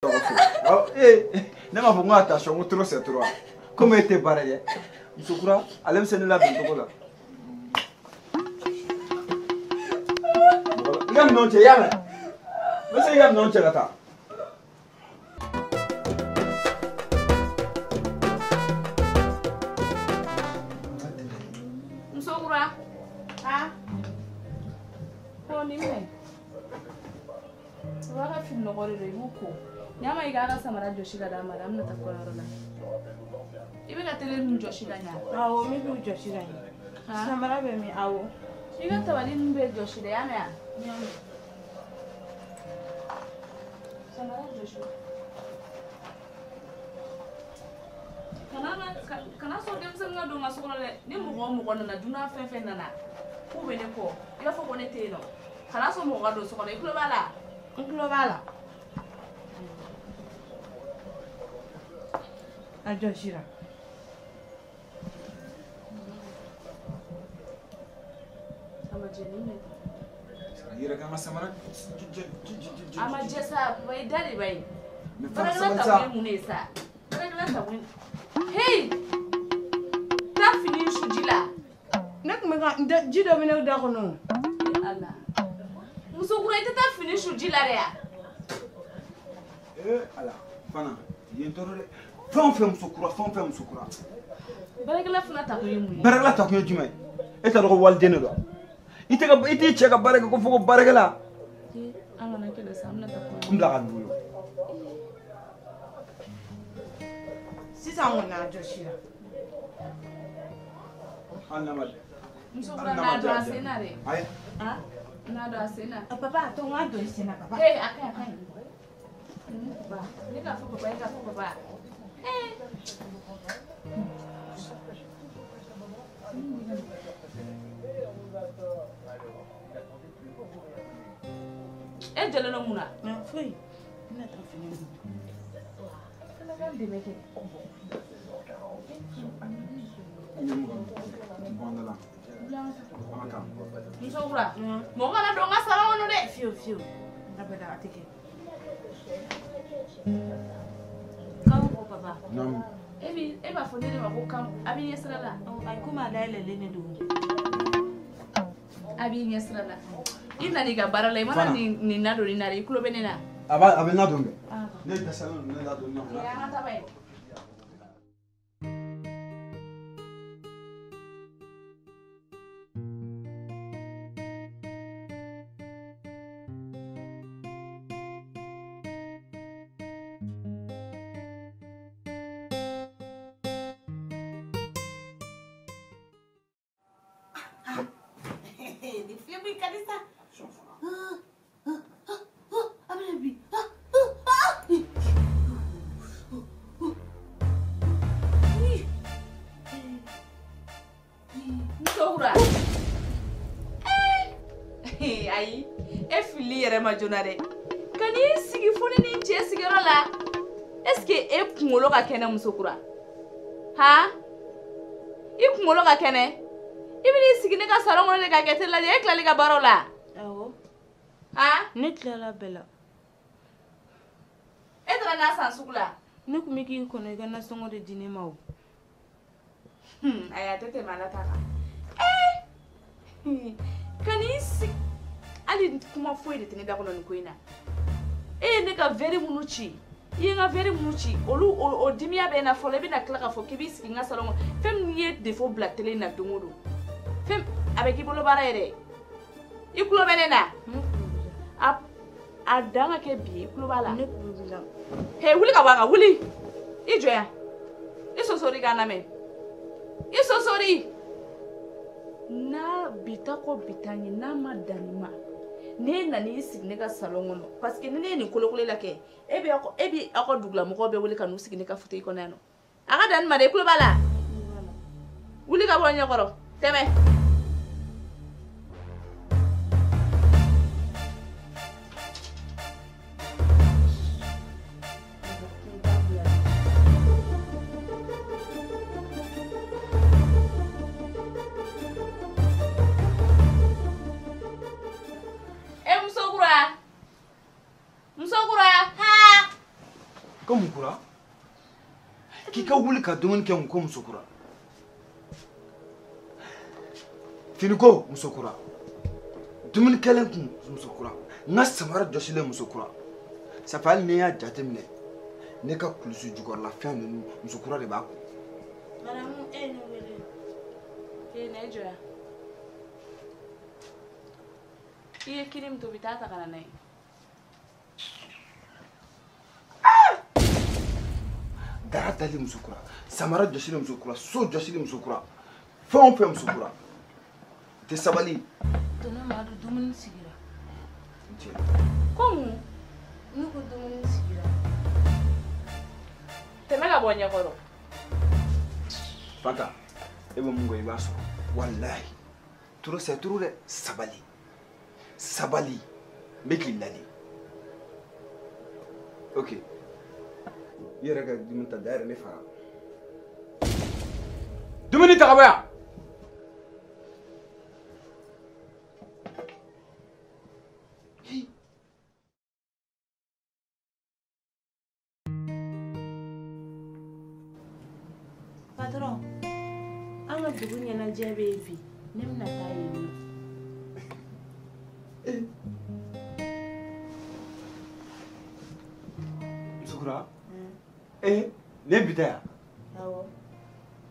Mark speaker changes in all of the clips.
Speaker 1: Ne m'a fɔ n ko attention, n ko trop c'est trop. Komi e tɛ baara kɛ, muso kura ale bɛ se ne labɛn cogo la. I ka minɛnw cɛ, i y'a mɛn? N bɛ se k'i ka minɛnw cɛ ka taa.
Speaker 2: Muso kura. Ah. Ko nin minɛ. O b'a ka fini nɔgɔ de don, i b'u ko. Ɲama i k'a ka samara jɔsi ka d'a ma dɛ, an bɛna taa kɔɲɔyɔrɔ la. I bɛ ka tele ninnu jɔsi ka ɲa.
Speaker 3: Awɔ, n bɛ k'u jɔsi ka ɲa. Samara bɛ min? Awɔ.
Speaker 2: I ka tabali ninnu bɛɛ jɔsi dɛ, i y'a mɛn wa?
Speaker 3: N y'a mɛn.
Speaker 2: Samara jɔsi. Kana sɔn denmisɛnnin ka don n ka so kɔnɔ dɛ. Ni mɔgɔ o mɔgɔ nana, dunan fɛn fɛn nana, k'u bɛ ne kɔ, i b'a fɔ ko ne tɛ yen nɔ. Kana sɔn mɔgɔ ka don so kɔnɔ, i tulo b'a la?
Speaker 3: N tulo b'a la. A jɔsira.
Speaker 2: A ma jɛ ni minɛ.
Speaker 1: I yɛrɛ kan ka samara.
Speaker 2: A ma jɛ sa, papa i da de b'a ye. Baarakɛla ta kun ye mun de ye sa? Baarakɛla ta kun ye. Hey! Taa fini su ji la.
Speaker 3: Ne tun bɛ ka ji dɔ bɛ ne da kɔnɔ.
Speaker 2: Ala. Muso kura i tɛ taa fini su ji la dɛ ya?
Speaker 1: Ee Ala, Fana, yen tɔɔrɔ dɛ. Fɛn o fɛn muso kura, fɛn o fɛn muso kura.
Speaker 2: Baarakɛla fana ta kun ye mun ye?
Speaker 1: Baarakɛla ta kun ye jumɛn ye? E t'a dɔn ko waliden de don. I tɛ ka i t'i cɛ ka baara kɛ ko fo ko baarakɛla.
Speaker 2: An kana kɛlɛ sa, an bɛna taa kɔɲɔ.
Speaker 1: N bila ka nin wolo.
Speaker 3: Sisan kɔni a jɔsira.
Speaker 1: Hali n'a ma.
Speaker 2: Muso kura n'a don a sen na dɛ.
Speaker 1: Ayi.
Speaker 2: N'a don a sen na.
Speaker 3: Papa, a to n k'a don i sen na papa.
Speaker 2: Ee a ka ɲi, a ka ɲi. Ne k'a fɔ papa, e k'a fɔ papa. E jɔlen don mun na?
Speaker 3: Foyi. N bɛna taa fini don.
Speaker 2: Fana ka n dɛmɛ kɛ. Muso kura, mɔgɔ kana don n ka salon kɔnɔ dɛ.
Speaker 3: Fiyewu fiyewu. Abada a tɛ kɛ. Kanko papa.
Speaker 1: Naamu.
Speaker 2: E b'a fɔ ne de ma ko kan, a b'i ɲɛ sira la.
Speaker 3: Ayi, komi a dayɛlɛlen de don.
Speaker 2: A b'i ɲɛ sira la. I nana i ka baara la, i mana nin nadon nin na dɛ, i tulo bɛ ne na.
Speaker 1: A b'a a bɛ nadon kɛ. Ne dɛsɛlen don ne ladon na.
Speaker 2: An ka taa ba ye. Ayi, e fili yɛrɛ ma joona dɛ. Ka n'i sigi fo ne ni n cɛ sigiyɔrɔ la. Est-ce que e kunkolo ka kɛnɛ muso kura? Han? I kunkolo ka kɛnɛ? I bɛn'i sigi ne ka salon kɔnɔ de ka kɛ tele lajɛ, e tilali ka baaraw la?
Speaker 3: Awɔ.
Speaker 2: Han?
Speaker 3: Ne tilala bɛɛ la.
Speaker 2: E taara n'a san sugu la?
Speaker 3: Ne tun bɛ k'i kɔnɔ i ka nasɔngɔ de di ne ma o.
Speaker 2: Ayi, a tɛ tɛmɛ Ala ta kan. Ka n'i sigi hali kuma foyi de tɛ ne da kɔnɔ nin ko in na. E ye ne ka verre minnu ci, i ye n ka verre minnu ci, olu o dimiya bɛ n na fɔlɔ, i bɛna tila k'a fɔ k'i b'i sigi n ka salon kɔnɔ. Fɛn min ye défaut bila tele in na don o don, fɛn a bɛ k'i bolo baara ye dɛ. I tulo bɛ ne na? A dan ka kɛ bi ye, i tulo b'a la?
Speaker 3: Ne tulo b'i la.
Speaker 2: He, wuli ka bɔ a kan, wuli. I jɔ yan. I sosori k'a lamɛn. I sosori. N'a bi ta kɔ bi ta ɲɛ, n'a ma dan nin ma, n'e nana i sigi ne ka salon kɔnɔ, parce que ni ne ye nin kolokolo la kɛ, e bɛ aw ka dugulamɔgɔw bɛɛ wele ka n'u sigi ne ka fauteuil kɔnɔ yan nɔ. A ka dan nin ma dɛ, i tulo b'a la? Wuli ka bɔ n ɲɛkɔrɔ, tɛmɛ. Muso kura. Muso kura. Ha.
Speaker 1: Ko mun kura? K'i ka wuli ka dumuni kɛ mun ko muso kura? Finiko muso kura. Dumuni kɛlen kun muso kura. N ka samara jɔsilen muso kura. Ça fait hali n'i y'a jateminɛ ne ka kulusi jukɔrɔla fɛn ninnu muso kura de b'a kun.
Speaker 3: Madame, e ye ne wele.
Speaker 2: Ee, na i jɔ yan. I ye kini min tobi, taa ta ka na n'a ye.
Speaker 1: Dara dali muso kura, samara jɔsilen muso kura, so jɔsilen muso kura, fɛn o fɛn muso kura. Tɛ sabali.
Speaker 3: Tonton Madu, dumuni sigira.
Speaker 2: Ko mun?
Speaker 3: Ne ko dumuni sigira.
Speaker 2: Tɛmɛ ka bɔ ɲɛkɔrɔ.
Speaker 1: Fanta, e bɛ mun kɛ i b'a sɔrɔ. Walahi, trop c'est trop dɛ. Sabali. Sabali. N bɛ k'i ladi. Ok. I yɛrɛ ka dumuni ta, da yɛrɛ ne fara. Dumuni ta ka bɔ yan.
Speaker 3: Patron, an ka dugu ɲɛnajɛ bɛ yen bi, ne bɛna taa yen nɔ.
Speaker 1: Musokura, ne bi taa yan?
Speaker 3: Awɔ.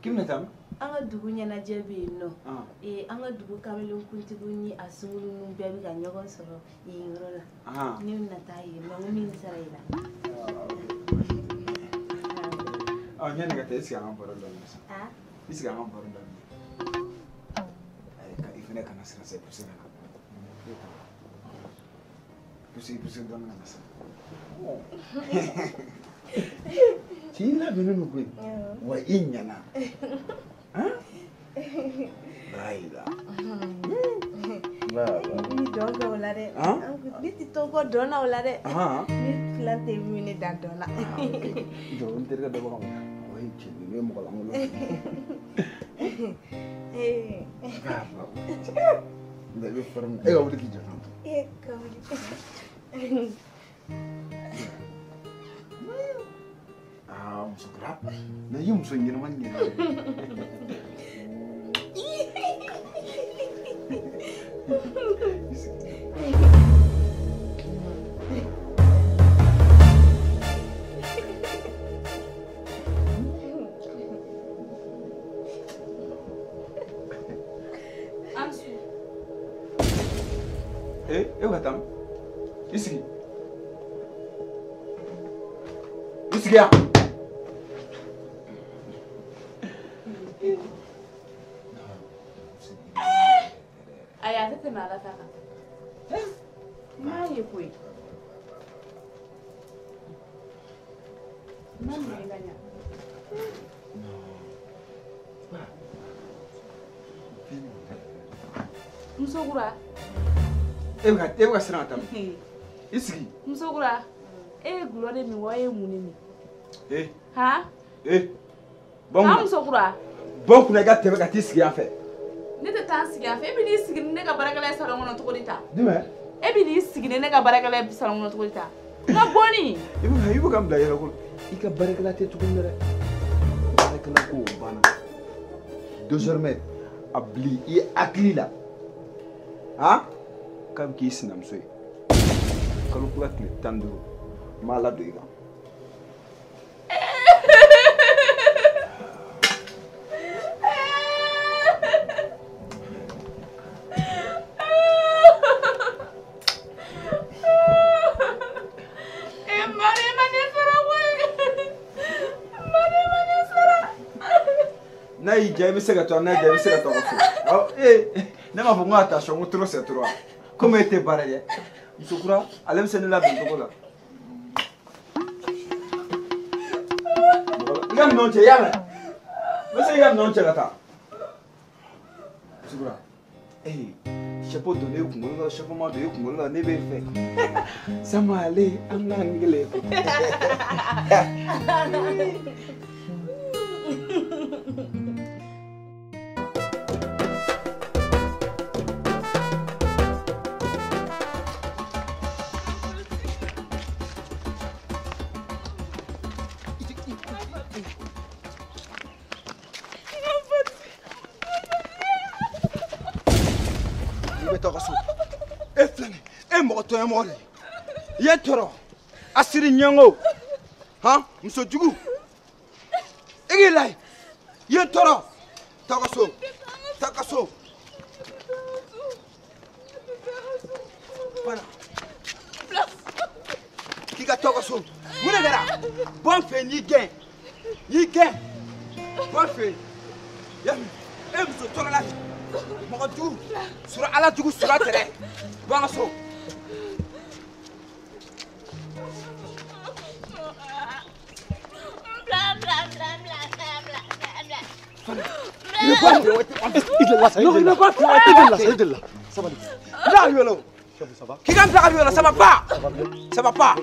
Speaker 1: K'i bɛna taa min?
Speaker 3: An ka dugu ɲɛnajɛ bɛ yen nɔ. An ka dugu kamelenkuntigiw ni a sunkuruninw bɛɛ bɛ ka ɲɔgɔn sɔrɔ yen yɔrɔ la. Ne bɛna taa yen nɔ, n ko min sara i la.
Speaker 1: Ɔ, yanni ka taa, i sigi an ka baro dɔɔnin sisan. I sigi an ka baro dɔɔnin. I fana kana siran sa, i pousse ka na. Pousse, pousse dɔɔnin ka na sisan. Cɛ i labɛnnen don koyi. Wa i ɲɛna. Bayila.
Speaker 3: Ni dɔn kɛ o la dɛ. Ne tɛ to kɔ dɔn na o la dɛ. Ne filan tɛ min ne dan dɔn na.
Speaker 1: Jɔ n terikɛ dɔ bɔ ka na. O ye cɛ ninnu ye mɔgɔ lankolon. Nka i bɛ forme e ka wuli k'i jɔ tan.
Speaker 3: E ka wuli.
Speaker 1: Aa muso kura. Na i ye muso ɲɛnama ɲɛna. E ka taa i sigi. I sigi yan.
Speaker 2: Ayi, a tɛ tɛmɛ ala ta kan. N m'a ye koyi. N ma minɛ ka ɲa. Muso kura.
Speaker 1: E bɛ ka siran ka taa min? I sigi.
Speaker 2: Muso kura, e ye gulɔ de min wa e ye mun de min?
Speaker 1: Ee.
Speaker 2: Han?
Speaker 1: Ee. Bɔ n kunna.
Speaker 2: Muso kura.
Speaker 1: Bɔ n kunna i ka tɛmɛ ka t'i sigi yan fɛ.
Speaker 2: Ne tɛ taa n sigi yan fɛ. E bɛ n'i sigi ni ne ka baarakɛla ye salon kɔnɔ cogo di tan?
Speaker 1: Jumɛn?
Speaker 2: E bɛ n'i sigi ni ne ka baarakɛla ye salon kɔnɔ cogo di tan? N ka bɔnni.
Speaker 1: I bɛ ka n bila yɛrɛ kɔnɔ. I ka baarakɛla tɛ tuguni dɛ. Baarakɛla ko banna. Désormais, a bila i hakili la. Han? K'a bɛ k'i sinamuso ye. Kalo kura tile 15 n b'a ladon i kan. N'a y'i diya i bɛ se ka to, n'a y'i diya i bɛ se ka to ka so. Awɔ, ee ne m'a fɔ n ko attention, n ko trop c'est trop. Komi e tɛ baara kɛ, muso kura ale bɛ se ne labɛn cogo la. I ka minɛnw cɛ, i y'a mɛn? N bɛ se k'i ka minɛnw cɛ ka taa. Muso kura, ee chapeau don ne kunkolo la, chapeau ma don e kunkolo la, ne b'e fɛ. Samale, an k'an kelen. bɛ taa ka so. E filɛ nin ye, e mɔgɔ tɔɲɔ mɔgɔ de ye. I ye tɔɔrɔ. A siri ɲɛngo. Han, muso jugu. I k'i layɛ. I ye tɔɔrɔ. Taa ka so. Taa ka so. Voilà. K'i ka taa ka so. Mun de kɛra? Bɔ n fɛ yen, n y'i gɛn. N y'i gɛn. Bɔ n fɛ yen. I y'a mɛn? E muso tɔɔrɔla de. Mɔgɔ jugu. Sura Ala jugu sura tɛ dɛ. Bɔ an ka so. Ça va pas. Ça va pas.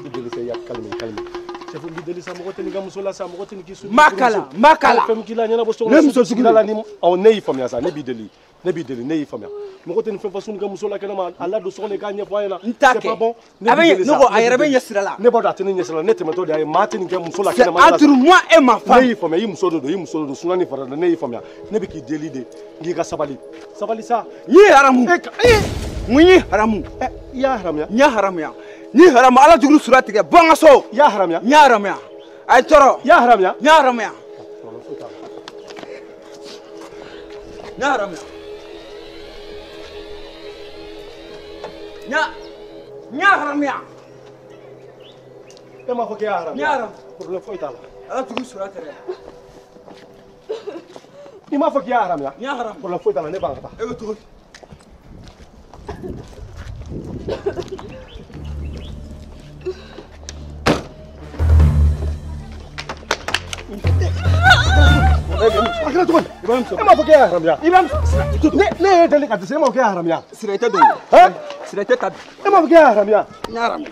Speaker 1: Makala, makala.
Speaker 4: Ne b'i deli, ne y'i faamuya. Mɔgɔ tɛ nin fɛn façon ka muso la kɛnɛma, a ladon so kɔnɔ i k'a ɲɛfɔ a ɲɛna.
Speaker 1: N t'a kɛ.
Speaker 4: C'est pas bon.
Speaker 1: A bɛ ɲɛ, ne ko a yɛrɛ bɛ ɲɛ sira la.
Speaker 4: Ne b'a dɔn a tɛ ne ɲɛ sira la, ne tɛmɛtɔ de y'a ye, maa tɛ nin kɛ muso la kɛnɛma.
Speaker 1: C'est entre moi et ma femme.
Speaker 4: Ne y'i faamuya, i muso de don, i muso de don, suna ni farada, ne y'i faamuya. Ne bɛ k'i deli de, n k'i ka sabali. Sabali sa.
Speaker 1: N y'i haramu. Mun y'i haramu?
Speaker 4: I y'a haramuya.
Speaker 1: N y'a haramuya. N'i haramu, Ala jugu sura tigɛ, bɔ n ka so.
Speaker 4: I y'a haramuya.
Speaker 1: N y'a haramuya. A ye tɔɔrɔ.
Speaker 4: I y'a haramuya.
Speaker 1: N y'a haramuya. N y'a haramuya. N y'a haramuya.
Speaker 4: E m'a fɔ k'e y'a haramuya.
Speaker 1: N y'a haramu.
Speaker 4: Problème foyi t'a la.
Speaker 1: Ala tugu sura tɛ dɛ.
Speaker 4: I m'a fɔ k'i y'a haramuya.
Speaker 1: N y'a haramu.
Speaker 4: Problème foyi t'a la, ne b'a ka taa.
Speaker 1: E bɛ cogo di?
Speaker 4: A kɛra cogo di? E m'a fɔ k'e y'a haramuya.
Speaker 1: I b'a
Speaker 4: Ne ye deli ka dɛsɛ, e m'a fɔ k'e y'a haramuya.
Speaker 1: Sira i tɛ don. Sira i tɛ ta bi.
Speaker 4: E m'a fɔ k'e y'a haramuya.
Speaker 1: N y'a haramuya.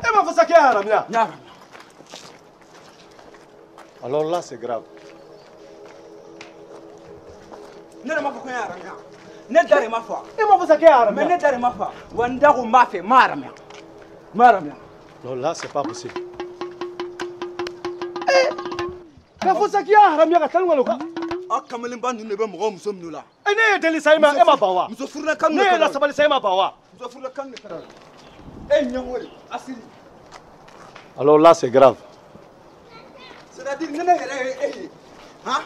Speaker 4: E m'a fɔ sa k'e y'a haramuya.
Speaker 1: N y'a haramuya.
Speaker 4: Alors là, c'est grave.
Speaker 1: Ne yɛrɛ m'a fɔ ko n y'a haramuya. Ne da de ma fa.
Speaker 4: E m'a fɔ sa k'e y'a haramuya.
Speaker 1: Mais ne da de ma fa. Wa n da ko n b'a fɛ, n m'a haramuya. N m'a haramuya.
Speaker 4: Non, là, c'est pas possible. Eh! K'a fɔ sa k'i y'a haramuya ka taa ni ka.
Speaker 1: Aw kamalenba ninnu de bɛ mɔgɔw muso minɛ o la.
Speaker 4: E ne ye deli sa e ma ban wa?
Speaker 1: Muso furula kan de.
Speaker 4: Ne ye lasabali sa e ma ban wa?
Speaker 1: Muso furula kan de kɛra la. E ɲɛmɔgɔ de, Asiri.
Speaker 4: Alors là, c'est grave.
Speaker 1: C'est-à-dire ne yɛrɛ ye e ye, han?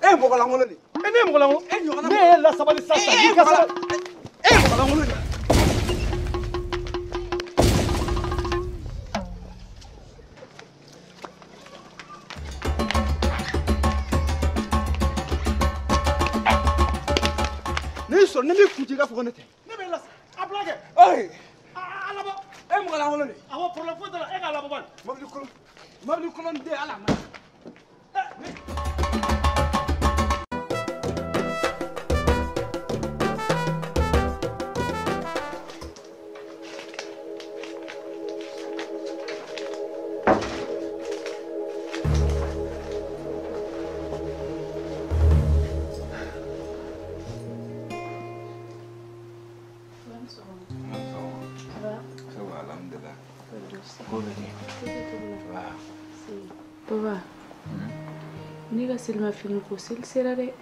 Speaker 1: E ye mɔgɔ lankolon de.
Speaker 4: E ne ye mɔgɔ lankolon.
Speaker 1: E ɲɔgɔnna.
Speaker 4: Ne ye lasabali sa sa.
Speaker 1: E ye mɔgɔ lankolon de. N'i sɔrɔ ne m'i kun ci i k'a fɔ ko ne tɛ.
Speaker 4: Ne bɛ la a bila kɛ.
Speaker 1: Oye.
Speaker 4: A labɔ.
Speaker 1: E mɔgɔ lankolon de.
Speaker 4: Awɔ, problème foyi t'a la, e k'a labɔ bani.
Speaker 1: Mobili kolon den Ala ma.
Speaker 2: Papa, ne ka selimafini ko seli sera dɛ.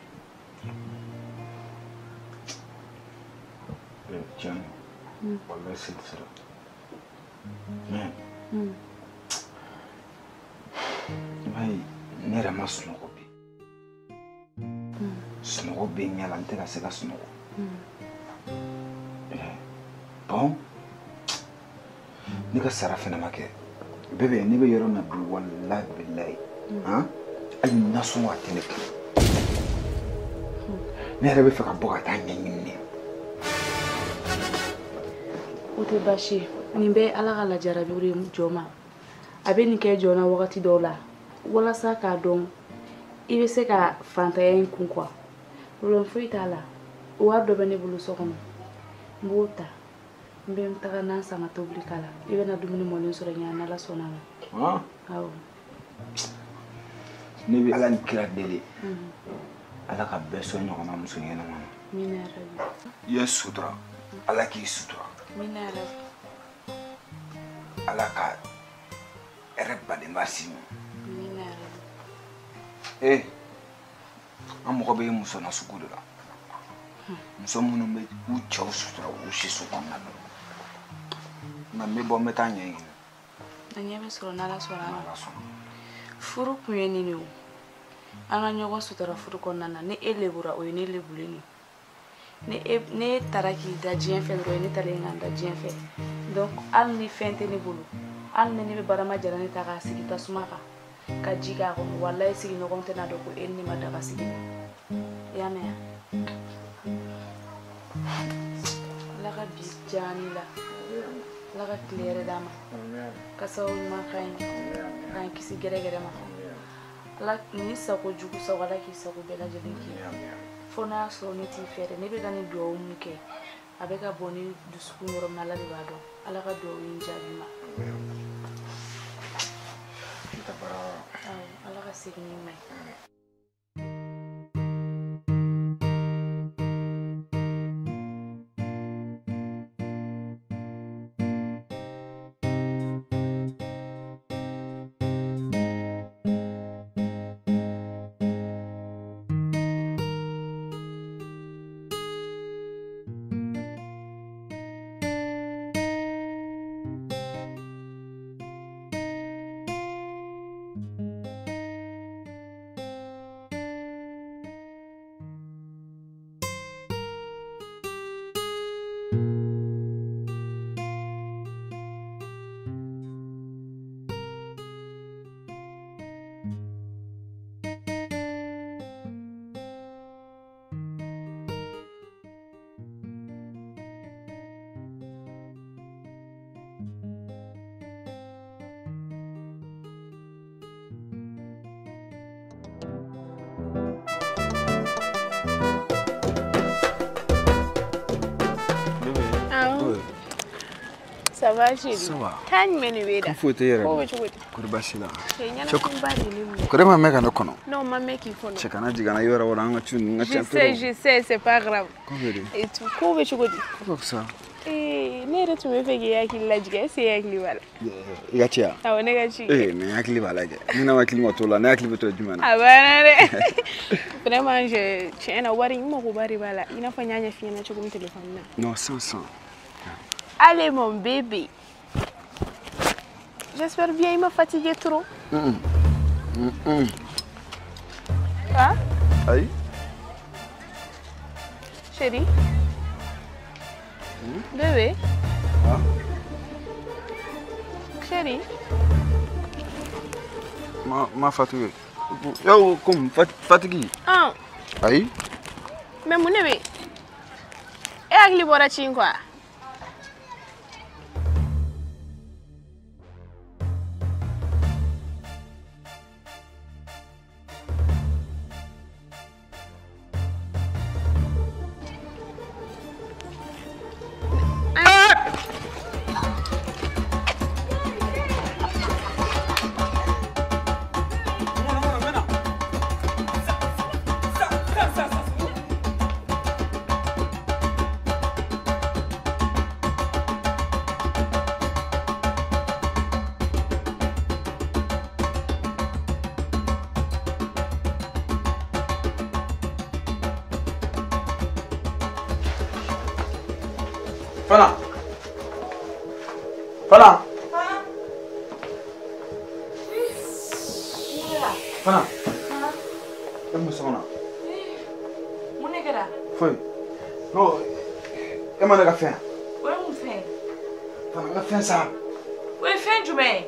Speaker 5: Tiɲɛ don, walahi seli sera. Mais i b'a ye ne yɛrɛ ma sunɔgɔ bi. Sunɔgɔ bɛ n ɲɛ la, n tɛ ka se ka sunɔgɔ. Bon, ne ka sara fɛnɛ ma kɛ. Bébé, ne bɛ yɔrɔ min na bi, walahi bilahi, han, hali nasɔngɔ a tɛ ne kun. Ne yɛrɛ bɛ fɛ ka bɔ ka taa ɲɛɲini de.
Speaker 2: O tɛ baasi ye, nin bɛɛ ye Ala ka lajarabiw de ye jɔn ma. A bɛ nin kɛ jɔn na wagati dɔw la walasa k'a dɔn i bɛ se ka fantanya in kun quoi. Problème foyi t'a la, wari dɔ bɛ ne bolo so kɔnɔ, n b'o ta. N bɛ taga nan san ka tobili k'a la, i bɛna dumuni mɔlen sɔrɔ ɲɛ n'Ala sɔnna a ma. Awɔ.
Speaker 5: Ne bɛ Ala ni kira deli. Ala ka bɛɛ sɔn ɲɔgɔnna muso ɲɛnama na.
Speaker 2: Amina yarabi.
Speaker 5: I ye sutura, Ala k'i sutura.
Speaker 2: Amina yarabi.
Speaker 5: Ala ka hɛrɛ badenba s'i ma.
Speaker 2: Amina yarabi.
Speaker 5: Eh, an mɔgɔ bɛ muso na sugu de la. Muso minnu bɛ u cɛw sutura u siso kɔnɔna na. Nka n bɛ bɔ n bɛ taa ɲɛɲini.
Speaker 2: A ɲɛ bɛ sɔrɔ n'Ala sɔnna a ma. Furu kun ye nin de ye o. An ka ɲɔgɔn sutura furu kɔnɔna na, ni e lebura o ye ne lebulen de ye. Ni e taara k'i da diɲɛ fɛ dɔrɔn, ne taara ka n da diɲɛ fɛ. Donc hali ni fɛn tɛ ne bolo, hali ni ne bɛ barama jara ne ta k'a sigi tasuma kan ka ji k'a kɔnɔ, walayi sigiɲɔgɔn tɛna dɔn ko e ni ne ma daga sigi. I y'a mɛn wa? Ala ka bi diya ne la, Ala ka tile hɛrɛ d'an ma, ka sababu ɲuman k'an ye, k'an kisi gɛrɛgɛrɛ ma. Ala ni sago jugu sago, Ala k'i sago bɛɛ lajɛlen k'i ye. Fo n'a y'a sɔrɔ ne t'i fɛ dɛ, ne bɛ ka nin duwawu mun kɛ, a bɛ ka bɔ ni dusukun yɔrɔ min na, Ala de b'a dɔn. Ala ka duwawu in jaabi ma. Awɔ, Ala ka segin n'i ma ye.
Speaker 6: Ça va chérie?
Speaker 5: Ça va.
Speaker 6: Kan jumɛn de b'e da?
Speaker 5: Foyi tɛ yɛrɛ.
Speaker 6: Ko bɛ cogo di?
Speaker 5: Kori baasi la.
Speaker 6: Cɛ ɲɛnafin ba de ne minɛ.
Speaker 5: Kori ma mɛn ka ne kɔnɔ.
Speaker 6: Non, ma mɛn k'i kɔnɔ.
Speaker 5: Cɛ kana jigin n na yɔrɔ o yɔrɔ an ka cu ninnu ka ca.
Speaker 6: Je sais, c'est pas grave.
Speaker 5: Ko bɛ di?
Speaker 6: Et tout, ko bɛ cogo di?
Speaker 5: Ko ka fisa.
Speaker 6: Ee, ne yɛrɛ tun bɛ fɛ k'i hakili lajigin, est ce que e hakili b'a la?
Speaker 5: I ka ci yan?
Speaker 6: Awɔ, ne ka ci.
Speaker 5: Ee, mais n hakili b'a la kɛ. Ni ne hakili ma t'o la, ne hakili bɛ to jumɛn na?
Speaker 6: A banna dɛ. Vraiment, je tiɲɛ na wari n makoba de b'a la. I n'a fɔ n y'a ɲɛf'i ɲɛna cogo min téléphone na.
Speaker 5: Non, 500.
Speaker 6: Allez mon bébé. J'espère bien il m'a fatigué trop. Quoi?
Speaker 5: Aïe.
Speaker 6: Chérie. Bébé.
Speaker 5: Hein?
Speaker 6: Chérie.
Speaker 5: Ma fatigué. Yo, comme fatigué.
Speaker 6: Ah.
Speaker 5: Aïe.
Speaker 6: Mais mon bébé. Et hakili bɔra ci in quoi?
Speaker 5: Fana. Fana. Fana. E mun sɔgɔma?
Speaker 2: Mun de kɛra?
Speaker 5: Foyi. Non, e ma ne ka fɛn.
Speaker 2: O ye mun fɛn ye?
Speaker 5: Fana, n ka fɛn sa.
Speaker 2: O ye fɛn jumɛn ye?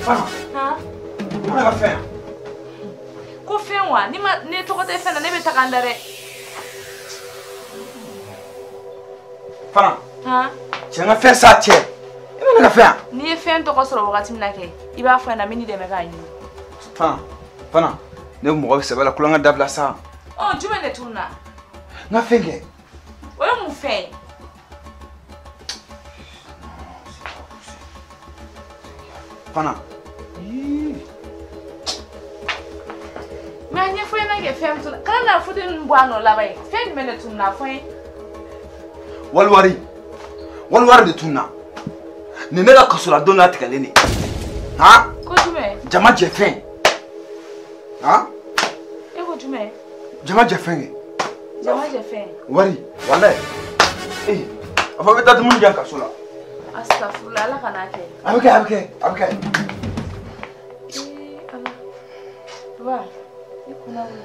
Speaker 5: Fana.
Speaker 2: Han?
Speaker 5: E ma ne ka fɛn.
Speaker 2: Ko fɛn wa? Ni ma ne tɔgɔ tɛ fɛn na, ne bɛ taga n da dɛ.
Speaker 5: Fana.
Speaker 2: Han?
Speaker 5: Cɛ n ka fɛn sa cɛ. E ma ne ka fɛn.
Speaker 2: N'i ye fɛn tɔgɔ sɔrɔ wagati min na kɛ, i b'a fɔ n ɲɛna, n bɛ n'i dɛmɛ k'a ɲini.
Speaker 5: Fana, Fana, ne mɔgɔ bɛ sɛbɛ la kulonkɛ dabila sa.
Speaker 2: Ɔ jumɛn de tununa?
Speaker 5: N ka fɛn kɛ.
Speaker 2: O ye mun fɛn ye?
Speaker 5: Fana.
Speaker 2: Mais a ɲɛfɔ n ɲɛna kɛ fɛn min tununa. Kana na futeni ninnu bɔ a nɔ laban ye. Fɛn jumɛn de tununa? A fɔ n ye.
Speaker 5: Wali wari. Wali wari de tunna. Nin ne ka kasola don latigɛlen de. Han?
Speaker 2: Ko jumɛn?
Speaker 5: Jama jɛ fɛn. Han?
Speaker 2: E ko jumɛn?
Speaker 5: Jama jɛ fɛn kɛ.
Speaker 2: Jama jɛ fɛn.
Speaker 5: Wari, walayi. Ee, a fɔ bɛ taa dumuni di yan kaso la.
Speaker 2: Astafurula, Ala kan'a kɛ.
Speaker 5: A bɛ kɛ, a bɛ kɛ, a bɛ kɛ.
Speaker 2: Ee Ala. Baba, i kunna wuli.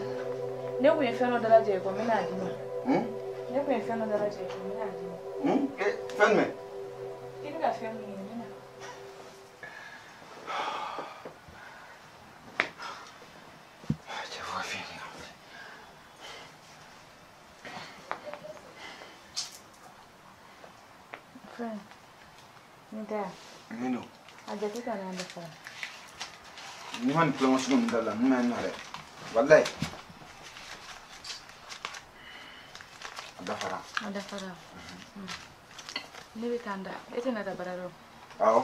Speaker 2: Ne kun ye fɛn dɔ dalajɛ i kɔ, n bɛna a d'i ma. Ne kun ye fɛn dɔ dalajɛ i kɔ, n bɛna a d'i ma.
Speaker 5: Fɛn jumɛn?
Speaker 2: I bɛ ka fɛn mun ɲini, n bɛna.
Speaker 5: Cɛ fo ka fiɲɛ kɛ.
Speaker 2: Fɛn, nin tɛ yan?
Speaker 5: Nin don.
Speaker 2: A jate ka n'a dafa.
Speaker 5: N'i ma nin tulonkɛ sugu ninnu dabila, ninnu bɛ n nɔ dɛ. Walayi. A dafara.
Speaker 2: A dafara. Ne bɛ taa n da. E tɛna taa baara yɔrɔ?
Speaker 5: Awɔ.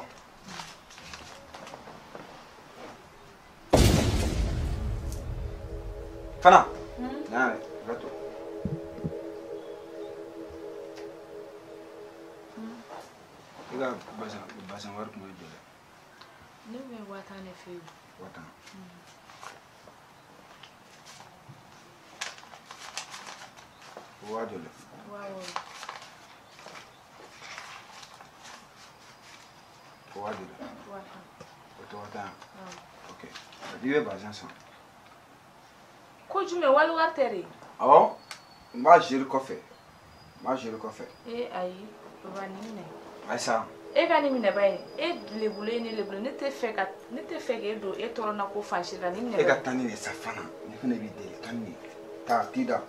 Speaker 5: Fana. Na yan dɛ, i ka to. I ka bazɛn wari tun bɛ joli?
Speaker 2: Ne tun ye 50,000 de f'e ye.
Speaker 5: 50,000. Waa joli?
Speaker 2: 60,000.
Speaker 5: Waa joli?
Speaker 2: 50,000.
Speaker 5: O tɛ 50,000 ye? Ok. I bɛ bazɛn san.
Speaker 2: Ko jumɛn, wali wari tɛ de?
Speaker 5: Awɔ, n b'a gérer kɔfɛ. N b'a gérer kɔfɛ.
Speaker 2: Ee ayi, baba nin minɛ.
Speaker 5: Ayisa.
Speaker 2: E ka nin minɛ ba ye, e lebulen ne lebulen, ne tɛ fɛ ka ne tɛ fɛ k'e don e tɔɔrɔ na ko fan si la, nin minɛ.
Speaker 5: E ka taa ni nin ye sa fana, ne fana b'i deli, taa ni nin ye. Taa, t'i da.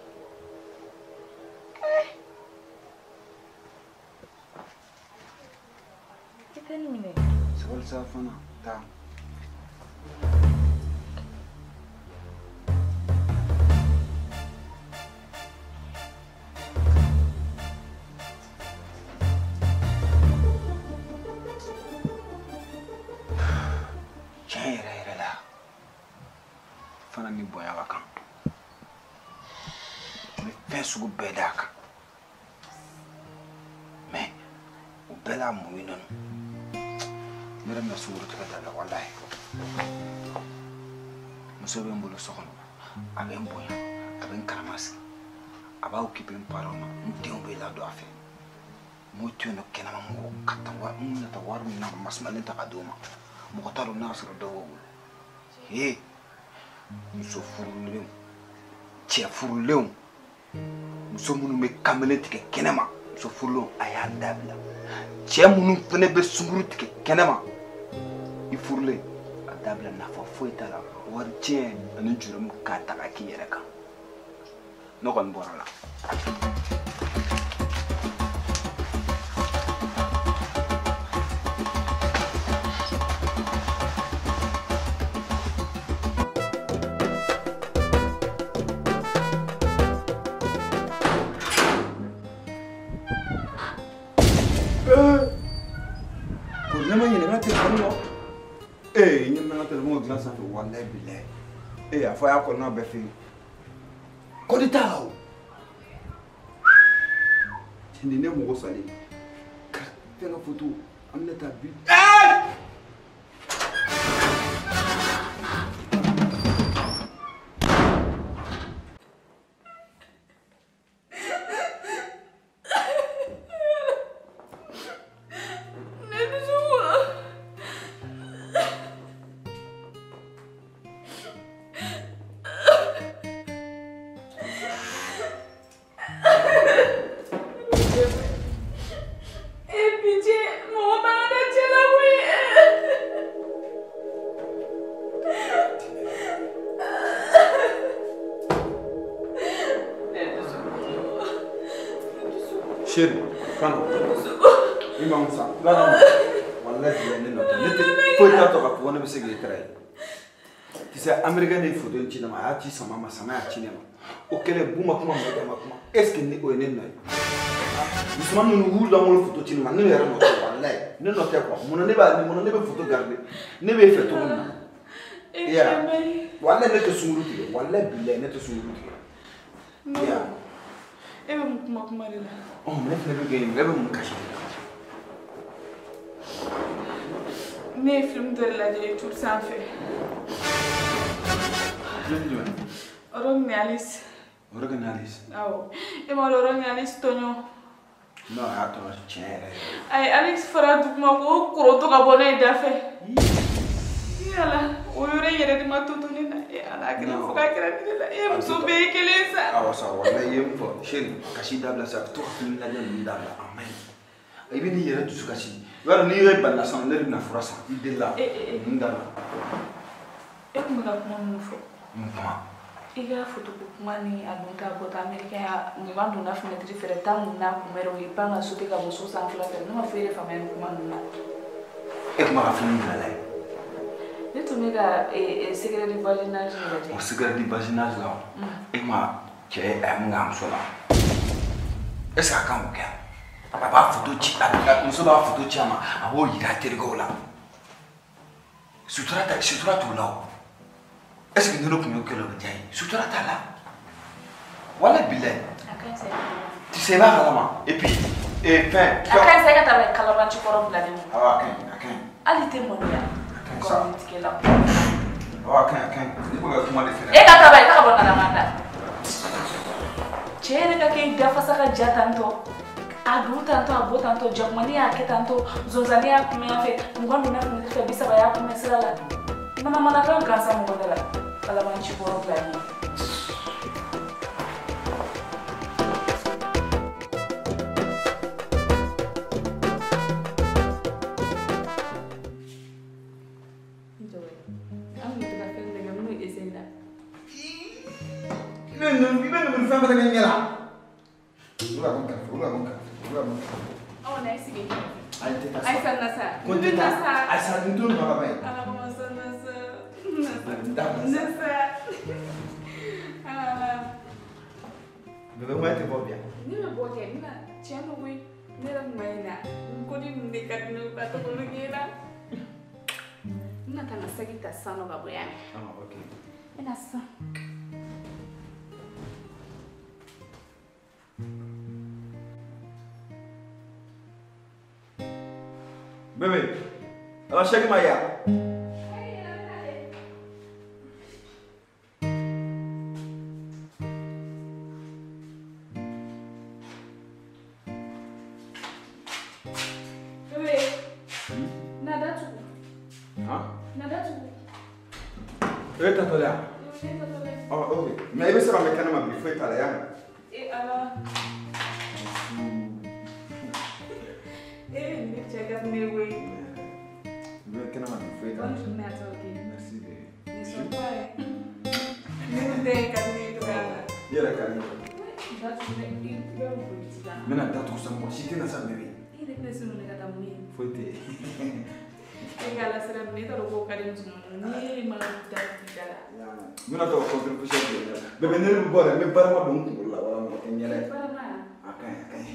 Speaker 2: I tɛ nin minɛ.
Speaker 5: Sabali sa fana, taa. Tiɲɛ yɛrɛ yɛrɛ la, fana ni bonya ka kan. N bɛ fɛn sugu bɛɛ d'a kan. Mais o bɛɛ la mun nɔ? Ne yɛrɛ bɛna sunguru tigɛ dabila walayi. Muso bɛ n bolo so kɔnɔ, a bɛ n bonya, a bɛ n karama sigi, a b'a occuper n parents na, n denw bɛ ladon a fɛ. N m'o to yen nɔ kɛnɛma mɔgɔw ka taa wari, n bɛna taa wari min na masumalen ta ka d'o ma. Mɔgɔ t'a dɔn n'a y'a sɔrɔ dɔw b'o bolo. He, muso furulenw, cɛ furulenw, muso minnu bɛ kamalen tigɛ kɛnɛma, muso furulenw a y'a dabila. Cɛ minnu fana bɛ sunguru tigɛ kɛnɛma, i furulen a dabila, nafa foyi t'a la, wari tiɲɛ ani juru k'a ta k'a k'i yɛrɛ kan. Ne kɔni bɔra la. Ne ma ɲinɛ n ka telefɔni kɔ. Ee, n ɲinɛ n ka telefɔni dilan sanfɛ, walayi bilayi. Ee, a fɔ a y'a kɔnɔna bɛɛ f'i ye. Kɔdi t'a la o. Nin ne mɔgɔ salen. Ka fɛn ka foto, an bɛna taa bi. Chérie, Fana, i ma sa, wallahi ne nɔ tɛ, ne tɛ foyi t'a tɔ k'a fɔ ko ne bɛ se k'e trahir. Tu sais, américain de ye photo in ci ne ma, a y'a ci Sama ma, Sama y'a ci ne ma. O kɛlen Bu ma kuma, Mayiga ma kuma. Est ce que ni o ye ne nɔ ye? Musoman minnu y'u lankolon photo ci ne ma, ne yɛrɛ nɔ tɛ wallahi, ne nɔ tɛ quoi. Munna ne b'a, munna ne bɛ photo garder? Ne b'e fɛ cogo min na. I y'a ye? Wallahi ne tɛ sunguru tigɛ, wallahi bilahi ne tɛ sunguru tigɛ. I y'a ye?
Speaker 2: E bɛ mun kuma kuma de la?
Speaker 5: Ɔ, ne fana bɛ k'e ɲininka, e bɛ mun kasi de la?
Speaker 2: Ne ye film dɔ de lajɛ YouTube sanfɛ.
Speaker 5: Film jumɛn?
Speaker 2: Rock ni Alice.
Speaker 5: Rock ni Alice?
Speaker 2: Awɔ. E m'a dɔn Rock ni Alice tɔɲɔ.
Speaker 5: Non, a y'a tɔɲɔ tiɲɛ yɛrɛ yɛrɛ.
Speaker 2: Ayi, Alice fara duguma k'o koroto ka bɔ n'a ye da fɛ. Ala, o yɔrɔ in yɛrɛ de ma to to ne na. E Ala, a kɛra fo k'a kɛra ne la. E muso bɛɛ ye kelen sa.
Speaker 5: Awɔ sa, walayi i ye min fɔ. Chérie, kasi dabila sa, to ka film lajɛ ninnu dabila, a man ɲi. I bɛ n'i yɛrɛ dusu kasi. I b'a dɔn n'i yɛrɛ balila sisan, ne de bɛna fura san. I delila. Ninnu dabila.
Speaker 2: E tun bɛ ka kuma minnu fɔ.
Speaker 5: Mun kuma?
Speaker 2: I ka photo ko kuma ni a don ta bɔ ta américain ya 20 donna fenêtre fɛ 10 mun n'a kunbɛn o y'i pan ka sauter ka bɔ so sanfɛla fɛ. Ne ma foyi de faamuya nin kuma ninnu na.
Speaker 5: E tun b'a ka film bila la ye.
Speaker 2: Ne tun bɛ ka secret du voisinage lajɛ.
Speaker 5: O secret du voisinage la, e ma cɛ a ye mun k'a muso la? Est ce que a kan k'o kɛ? A b'a photo ci, a muso b'a photo ci a ma, a b'o yira a terikɛw la. Sutura ta, sutura t'o la o. Est ce que ni ne tun y'o kɛ o bɛ diya n ye? Sutura t'a la. Walayi bilayi.
Speaker 2: A ka ɲi sa.
Speaker 5: Tu sais, i b'a kalama. Et puis, fɛn.
Speaker 2: A ka ɲi sa, i ka taa kalabanci kɔrɔ bila ne kun.
Speaker 5: Awɔ, a ka ɲi, a ka ɲi.
Speaker 2: Hali i tɛ maloya. Nkalontigɛla.
Speaker 5: Awɔ, a ka ɲi, a ka ɲi. Ne bɛ ka kuma de fɛ.
Speaker 2: E ka taa ba, i ta ka bɔ nalama da. Cɛ yɛrɛ ka kɛ i dafasa ka ja tantɔ. A don tantɔ, a bɔ tantɔ, jakumani y'a kɛ tantɔ, zonzanni y'a kunbɛn yan fɛ, 20 donna fenêtre fɛ, 30 y'a kunbɛn sira la. Manamanakan gansan mɔgɔ da la. Kalabanci kɔrɔ bila ne.
Speaker 1: I bɛ ninnu fɛn fɛn kɛ n ɲɛ la. Olu ka bɔ n kɛrɛfɛ, olu ka bɔ n kɛrɛfɛ, olu ka bɔ n kɛrɛfɛ.
Speaker 2: Aw na i sigi n kɛrɛfɛ.
Speaker 1: Ayi, tɛ taa sa.
Speaker 2: Ayisa na sa.
Speaker 1: Ko n tɛ taa. Ayisa, n t'o nɔ la ba ye.
Speaker 2: Ala kama sa na sa.
Speaker 1: N dabila sa.
Speaker 2: Na sa. Ala.
Speaker 1: Bébé, moi tɛ bɔ bi yan.
Speaker 2: Ne bɛ bɔ kɛ, n bɛna tiɲɛ don koyi. Ne yɛrɛ tun ma ɲinɛ. N ko ni ninnu de ka di ne ye ka tɔgɔ k'e la. N bɛna taa n ka saki ta sisan nɔ ka bɔ yan.
Speaker 1: Ah, ok.
Speaker 2: N bɛna sisan.
Speaker 1: Bébé, alors Cheikh Maya.
Speaker 2: Bébé, nada tugu.
Speaker 1: Hein?
Speaker 2: Nada tugu.
Speaker 1: E tatɔ la?
Speaker 2: Ne tatɔ la.
Speaker 1: Ah, ok. Mais i bɛ se ka mɛn kɛnɛma bi foyi t'a la, y'a mɛn?
Speaker 2: E Ala. E ne cɛ ka di ne ye koyi.
Speaker 1: I bɛ kɛnɛma bi foyi t'a la.
Speaker 2: Bonne journée à toi, ok?
Speaker 1: Merci bébé.
Speaker 2: Ne sors pas, hein. Ne tun tɛ ka di ne ye cogoya min na.
Speaker 1: I yɛrɛ ka di ne ye.
Speaker 2: Datugu dɛ, i bɛ boli sisan.
Speaker 1: N bɛna datugu sa, mɔgɔ si tɛna sa bébé.
Speaker 2: I yɛrɛ bɛna se mun de ka taa mun ye?
Speaker 1: Foyi tɛ yen.
Speaker 2: E ka Ala sira minɛ, e t'a dɔn k'o ka di musomaninw ye. N'e ma datugu i da la.
Speaker 1: N bɛna to ka contre-poussière don i ɲɛ la. Bébé, ne bɛ bɔ dɛ, n bɛ barama don n kunkolo la wala mɔgɔ tɛ n ɲɛ dɛ.
Speaker 2: Barama?
Speaker 1: A ka ɲi, a ka ɲi.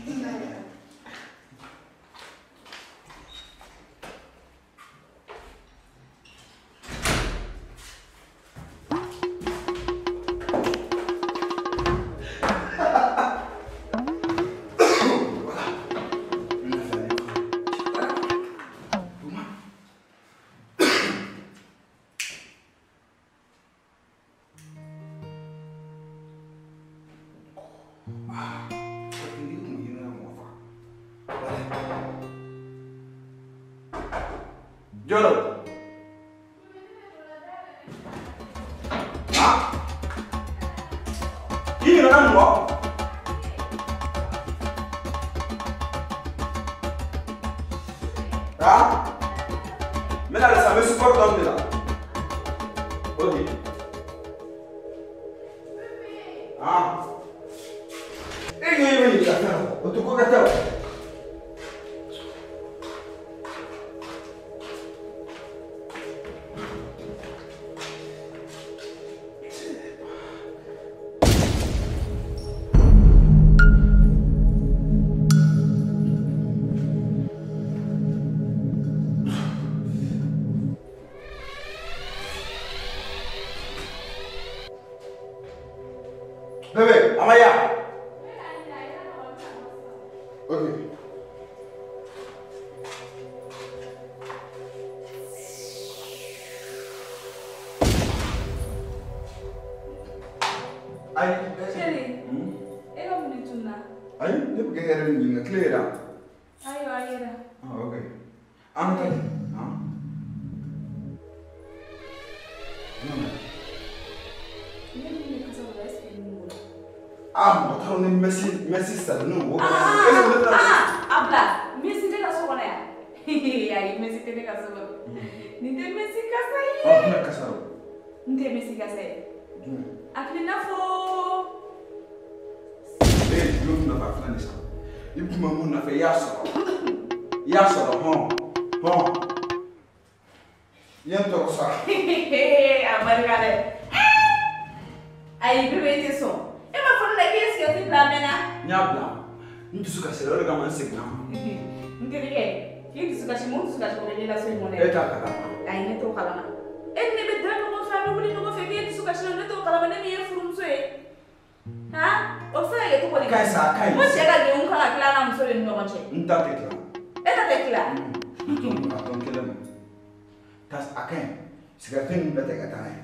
Speaker 1: Jolo. Ah. I ɲinɛna mun kɔ? Ah? N bɛna sisan, n bɛ sport dɔɔni de la. Ok. Ah. E ɲɛ bɛ ɲininka fɛn dɔ kɔ, o tɛ ko kɛ tɛ o. Bébé, Amaya. Ok. Ayi.
Speaker 2: Chérie. E ka mun de tununa?
Speaker 1: Ayi, ne bɛ k'e yɛrɛ de ɲininka tile yɛrɛ.
Speaker 2: Ayiwa, a yera.
Speaker 1: Ah, ok. An ka taa di. Han?
Speaker 2: Ne min bɛ kasa la, est-ce que nin b'o la?
Speaker 1: Ah, mɔgɔ t'a dɔn ni Messi Messi salen o.
Speaker 2: Ah, a bila. Messi tɛ ka so kɔnɔ yan. Ayi, Messi tɛ ne ka so kɔnɔ. Nin tɛ Messi kasa ye.
Speaker 1: Ah, jumɛn kasa don?
Speaker 2: N tɛ Messi kasa ye.
Speaker 1: Jumɛn?
Speaker 2: A filɛ i n'a fɔ.
Speaker 1: E ye jumɛn min nafa filɛ nin sa? I tun bɛ mun nɔfɛ i y'a sɔrɔ. I y'a sɔrɔ hɔn hɔn. I ye n tɔɔrɔ sa.
Speaker 2: A barika dɛ. Ayi, bébé i tɛ sɔn. E ma fɔ ne la k'i ye sigɛriti bila a mɛnna.
Speaker 1: N y'a bila. N dusu kasira o de kama n seginna.
Speaker 2: N terikɛ, k'i dusu kasi mun dusu kasi ko bɛ ne la so in kɔnɔ
Speaker 1: E t'a kalama.
Speaker 2: Ayi, ne t'o kalama. E ni ne bɛ da ɲɔgɔn fɛ, an bɛ wuli ɲɔgɔn fɛ, k'e dusu kasi ne t'o kalama, ne min ye furumuso ye. Han? O bɛ se ka kɛ cogo di?
Speaker 1: Ka ɲi sa, a ka ɲi.
Speaker 2: Ko cɛ ka degun kan ka tila a n'a muso de ni ɲɔgɔn cɛ.
Speaker 1: N ta tɛ tila.
Speaker 2: E ta tɛ tila?
Speaker 1: A tɔ n kelen ma. A ka ɲi. Sigɛriti ninnu bɛɛ ta i ka taa n'a ye.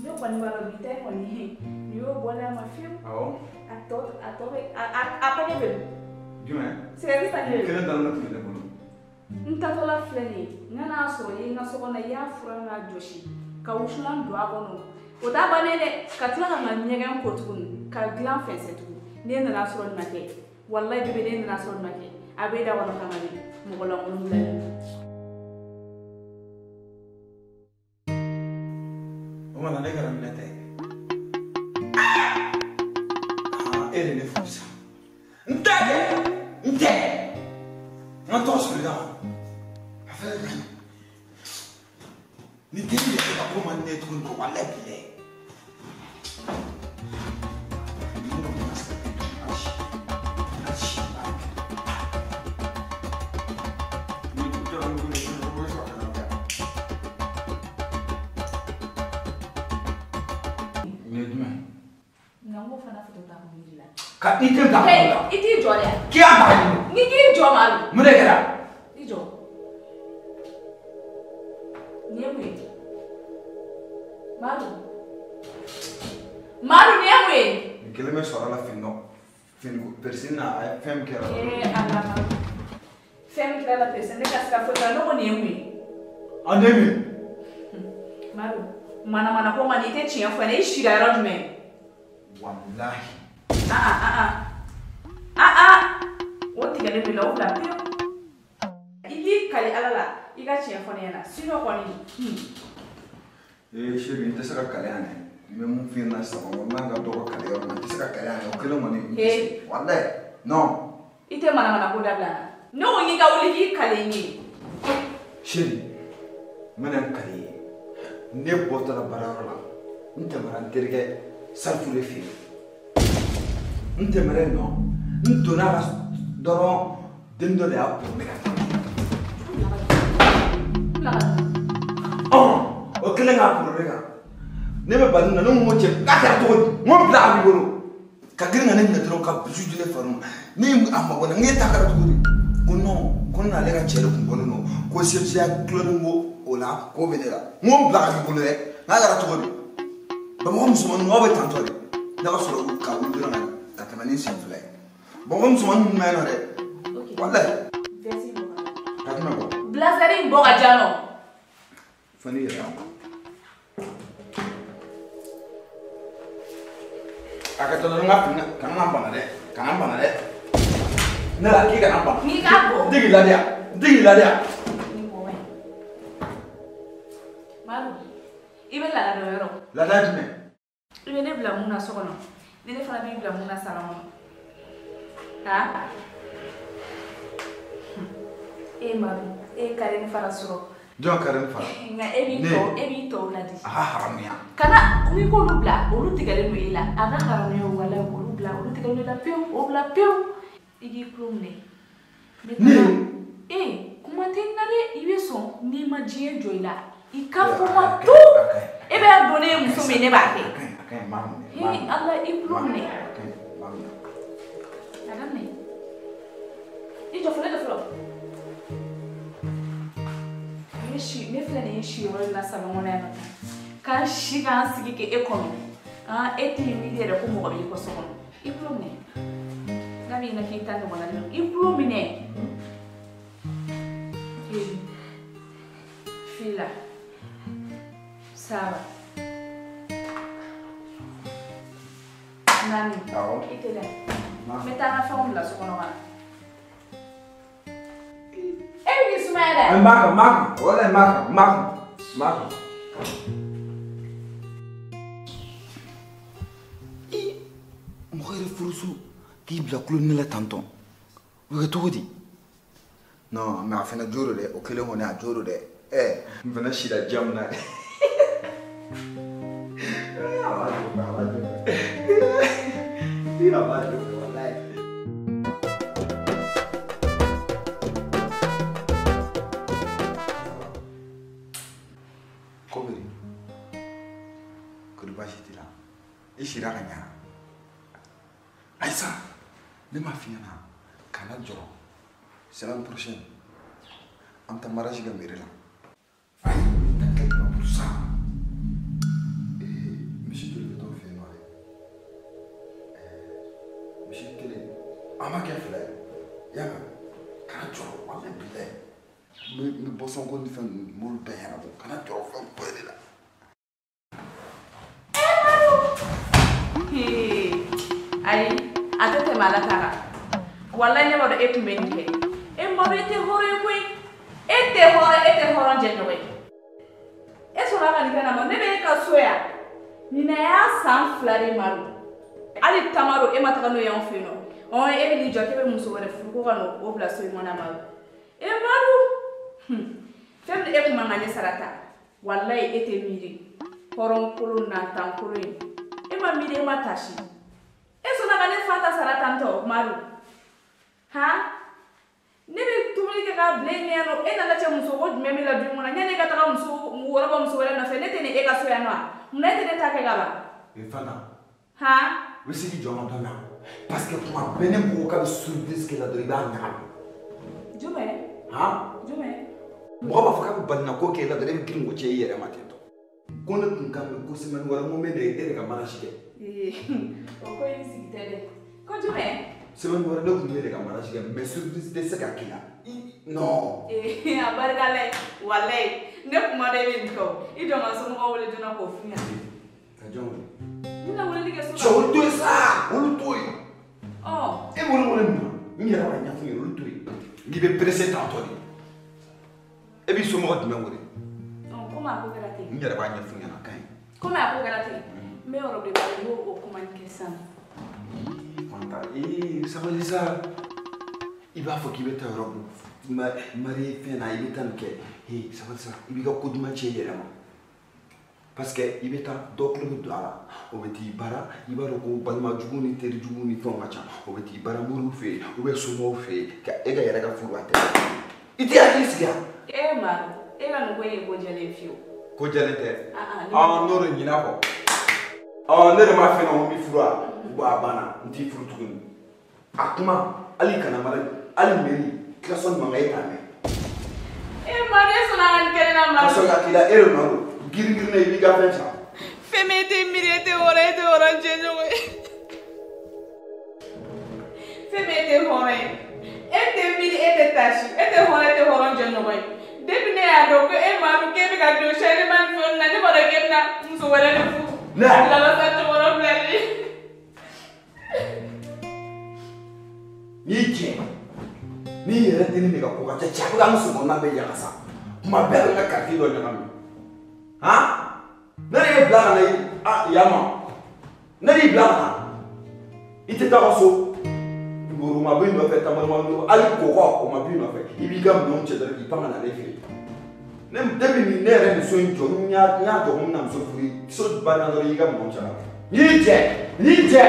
Speaker 2: Ne kɔni b'a dɔn bi ta in kɔni nin y'o bɔlen a ma fiyewu.
Speaker 1: Awɔ.
Speaker 2: A tɔ bɛ a paquet bɛ min?
Speaker 1: Jumɛn?
Speaker 2: Sigɛriti paquet bɛ min?
Speaker 1: Kelen dɔrɔn de tun bɛ ne bolo.
Speaker 2: N taatɔla filɛ nin ye, n ka n'a sɔrɔ i ye n ka so kɔnɔ i y'a furan k'a jɔsi ka wusulan don a kɔnɔ. O t'a bannen dɛ, ka tila ka n ka ɲɛgɛn ko tuguni ka dilan fɛnsɛ tuguni. Ne nana sɔrɔ nin ma kɛ, walayi bébé ne nana sɔrɔ nin ma kɛ, a b'e da kɔnɔ kama de mɔgɔ lankolon bila.
Speaker 1: O mana ne kɛra minɛ tɛ. Ah, e de ne furu sa. N tɛ kɛ, n tɛ. N ka tɔgɔ sɔrɔ i la. A fɛnɛ ka ɲi. Nin den de ka ko man di ne ye tuguni ko walayi bilayi. Ka i tɛ ta.
Speaker 2: I t'i jɔ dɛ.
Speaker 1: K'i y'a ta.
Speaker 2: N'i k'i jɔ ma.
Speaker 1: Mun de kɛra?
Speaker 2: I jɔ. Nin ye mun ye? Madu. Madu nin ye mun ye?
Speaker 1: Nin kelen bɛ sɔrɔ a la fini dɔ. Fini persin na a ye fɛn min kɛra.
Speaker 2: Ee Ala. Fɛn min kɛra la persin ne ka sira foyi t'a la ne ko nin ye mun ye?
Speaker 1: A ne min?
Speaker 2: Madu manamana ko man di i tɛ tiɲɛ fɔ ne ye i sira yɔrɔ jumɛn?
Speaker 1: Walahi.
Speaker 2: Ah. O tigɛlen don i la o bila pewu. I k'i kali Ala la i ka tiɲɛ fɔ ne ɲɛna sinon kɔni.
Speaker 1: Ee chérie n tɛ se ka kali yan dɛ. N bɛ mun f'i ɲɛna sisan o man ka dɔgɔ kali yɔrɔ min na n tɛ se ka kali yan dɛ o kelen kɔni n tɛ se. Walahi non.
Speaker 2: I tɛ manamana ko dabila n na. Ne ko k'i ka wuli k'i kali n ye.
Speaker 1: Chérie n bɛna n kali ye. Ne bɔtɔla baarayɔrɔ la n tɛmɛna n terikɛ Salifu de fɛ yen. N tɛmɛna yen nɔ n donna ka dɔrɔn den dɔ de y'a bɔ ne ka taa. O kɛlen k'a kuru ne kan ne bɛ bali na ne ko cɛ k'a kɛra cogo di n ko bila a b'i bolo ka girin ka ne minɛ dɔrɔn ka bisu di ne fari ma ne a mabɔ ne n k'e ta kɛra cogo di ko non ko ne n'ale ka cɛ de kun bɔlen don ko sebuya kulɔni ko o la k'o bɛ ne la n ko n bila a b'i bolo dɛ n'a kɛra cogo di Bamakɔ musomaninw aw bɛ tantɔ de ne ka sɔrɔ ka wuli dɔrɔn ka tɛmɛ ni sen fila ye Bamakɔ musomanin ninnu ma ɲi nɔ dɛ walayi ka jumɛn bɔ
Speaker 2: blazer in bɔ ka di yan nɔ
Speaker 1: fo n'i yɛrɛ a ka tɔnɔ n ka fini kana na bana dɛ kana bana dɛ ne la k'i kana bana
Speaker 2: n'i k'a bɔ
Speaker 1: n tɛ k'i ladiya n tɛ k'i ladiya.
Speaker 2: Madu i bɛ laada dɔ yɔrɔ.
Speaker 1: Laada jumɛn?
Speaker 2: I bɛ ne bila mun na so kɔnɔ ni ne fana b'i bila mun na salon kɔnɔ han e Madu e ye Karine fara sɔrɔ.
Speaker 1: Jɔn Karine fara?
Speaker 2: Nka e b'i tɔw ladi.
Speaker 1: A ka haramuya.
Speaker 2: Kana n'i k'olu bila olu tigɛlen don e la a ka haramuya walayi olu bila olu tigɛlen don e la pewu o bila pewu i k'i tulo minɛ.
Speaker 1: Ne?
Speaker 2: Ee kuma tɛ n na dɛ i bɛ sɔn n'i ma diɲɛ jɔ i la. I ka fɔ ma tu e bɛ don ne ye muso min ne b'a kɛ. He Ala i tulo minɛ. A daminɛ. I jɔ fɔlɔ i jɔ fɔlɔ. Ne filɛ nin ye si yɔrɔ in na salon kɔnɔ yan nɔ k'an si k'an sigi k'e kɔnɔ Ah, e t'i miiri yɛrɛ ko mɔgɔ b'i kɔ so kɔnɔ. I tulo minɛ. N'a b'i ɲɛna k'i ta ɲɔgɔnna de don. I tulo minɛ. Kelen. Fila. Saba. Naani.
Speaker 1: Awɔ.
Speaker 2: I tɛ dɛ. N bɛ taa n ka fɛnw bila so kɔnɔ ka na. E bɛ k'i sumaya dɛ.
Speaker 1: N b'a kan, n b'a kan. Walayi n b'a kan, n b'a kan, n b'a kan.
Speaker 5: Mɔgɔ yɛrɛ furuso k'i bila kulonkɛ la tantɔ o bɛ kɛ cogo di?
Speaker 1: Non, mais a fana jo don dɛ, o kelen kɔni a jo don dɛ. N fana sira diya min na dɛ. A b'a jɔ a b'a jɔ. A b'a jɔ walayi. Ko bɛ di? Kɔri baasi t'i la? I sira ka ɲa? Ayisa, ne m'a f'i ɲɛna kana jɔrɔ. Semaine prochaine, an bɛ taa mariage kɛ mairie la. Ayi, t'inquiète pas pour ça. Misi joli bɛ t'aw fɛ yen nɔ dɛ? Misi kelen, an b'a kɛ fila ye. I y'a mɛn? Kana jɔrɔ, walayi bilayi. N bɛ boisson ko ni fɛn ninnu, n b'olu bɛɛ ɲɛnabɔ. Kana jɔrɔ fɛn foyi de la.
Speaker 2: Ayi, a tɛ tɛmɛ ala ta kan. Walayi ne b'a dɔn e tun bɛ nin kɛ. E Madu, e tɛ hɔrɔn ye koyi. E tɛ hɔrɔn, e tɛ hɔrɔn jɛɲɔgɔn ye. E sɔrɔ ka nin kɛ na ma, ne bɛ e ka so yan. Ɲinɛ y'a san 2 de Madu. Hali tamaro e ma taga n'o ye anw fɛ yen nɔ. E bɛ n'i jɔ k'e bɛ muso wɛrɛ furu ko ka n'o bila so in kɔnɔ Madu. E Madu, fɛn min e kun man ka ne sara ta. Walayi e tɛ miiri. Hɔrɔn kolon nantan kolon ye. E ma miiri, e ma tasi. E sɔnna ka ne fa ta sara tantɔ Madu. Han? Ne bɛ dumuni kɛ k'a bila e ɲɛ yan nɔ, e nana cɛ muso ko jumɛn bɛ la du kɔnɔ? Yanni e ka taga muso wɛrɛ bɔ muso wɛrɛ nɔfɛ, ne tɛ ni e ka so yan nɔ wa? Munna e tɛ ne ta kɛ ka ban?
Speaker 1: Fanta.
Speaker 2: Han?
Speaker 1: U bɛ se k'i jɔ n ka dɔn na. Parce que tuma bɛɛ ne ko k'a bɛ surprise kɛ la dɔrɔn i b'a ɲagami.
Speaker 2: Jumɛn?
Speaker 1: Han?
Speaker 2: Jumɛn?
Speaker 1: Mɔgɔ b'a fɔ k'a bɛ balina ko kɛ e la dɔrɔn e bɛ girin k'o cɛ i yɛrɛ ma ten tɔ. Ko ne kun kan bɛ ko semaine wɛrɛ n ko n bɛ na e de ka mariage kɛ.
Speaker 2: O ko in sigi tɛ dɛ. Ko jumɛn?
Speaker 1: Semaine wɛrɛ ne kun bɛ e de ka mariage kɛ mais surprise tɛ se ka k'i la. Non.
Speaker 2: A barika la ye, walayi ne kuma dɔ e bɛ nin kɛ o. I jɔ n ka somɔgɔw wele joona k'o f'u ɲɛna.
Speaker 1: Ka jɔn wele?
Speaker 2: N bɛna weleli kɛ so la.
Speaker 1: Cɛ olu to yen sa, olu to yen.
Speaker 2: Ɔ.
Speaker 1: E b'olu wele mun na? N yɛrɛ b'a ɲɛf'u ɲɛna, olu to yen. N'i bɛ pressé tantɔ de. E b'i somɔgɔ jumɛn wele?
Speaker 2: Komi a ko kɛra ten.
Speaker 1: N yɛrɛ b'a ɲɛf'u ɲɛna, a ka ɲi.
Speaker 2: Komi a ko kɛra ten, n bɛ yɔrɔ de ba ye, n b'o kuma nin kɛ sisan.
Speaker 1: Fanta, sabali sa. I b'a fɔ k'i bɛ taa yɔrɔ marié fɛn na, i bɛ taa nin kɛ. Sabali sa, i b'i ka ko duman cɛ i yɛrɛ ma. Parce que i bɛ taa dɔ tulo bɛ don a la, o bɛ t'i bara, i b'a dɔn ko balima jugu ni teri jugu ni fɛnw ka ca, o bɛ t'i bara moriw fɛ yen, ou bien somɔgɔw fɛ yen, ka e ka yɛrɛ ka furu a tɛ. I t'i hakili sigi yan.
Speaker 2: E Madu, e ka nin ko in ye ko jɛlen fiyewu.
Speaker 1: Ko jɛlen tɛ? N'o de ɲin'a kɔ. Ne de m'a f'i ɲɛna ko n b'i furu wa? Bon a banna, n t'i furu tuguni. A kuma, hali kana mara, hali mairie, klaxon mankan e t'a mɛn.
Speaker 2: E Madu, e sɔnna ka nin kɛ ne la Madu.
Speaker 1: Ka sɔrɔ ka k'i la, e de nɔ don. Girin girin na i b'i ka fɛn san.
Speaker 2: Fɛn min e tɛ miiri, e tɛ hɔrɔn, e tɛ hɔrɔn jɛɲɔgɔn ye. Fɛn min e tɛ hɔrɔn ye. E tɛ miiri, e tɛ tasi, e tɛ hɔrɔn, e tɛ hɔrɔn jɛɲɔgɔn ye. Depuis ne y'a dɔn ko e Madu k'e bɛ ka don sɛnɛma ni fɛnw na, ne b'a dɔn k'e bɛna muso wɛrɛ de furu.
Speaker 1: Ne?
Speaker 2: Lalasa cɛkɔrɔba filɛ nin ye.
Speaker 1: N'i jɛ, n'i yɛrɛ denni de ka ko ka ca, cɛ a bɛ ka n sogokɔnɔna bɛɛ ɲagasa. Kuma bɛɛ a bɛ n ka quartier dɔ ɲagami. Han? Ne de y'e bila ka na yan ma. Ne de y'i bila ka na. I tɛ taa ka so. Woro ma b'i nɔfɛ, tamaro ma b'i nɔfɛ, hali kɔkɔ o ma b'i nɔfɛ. I b'i ka minɛnw cɛ dɔrɔn k'i pan ka na ne fɛ yen. Ne depuis ni ne yɛrɛ muso in jɔ, n y'a jɔ ko n bɛna muso furu, so banna dɔrɔn i y'i ka minɛnw cɛ ka na. N y'i jɛ, n y'i jɛ.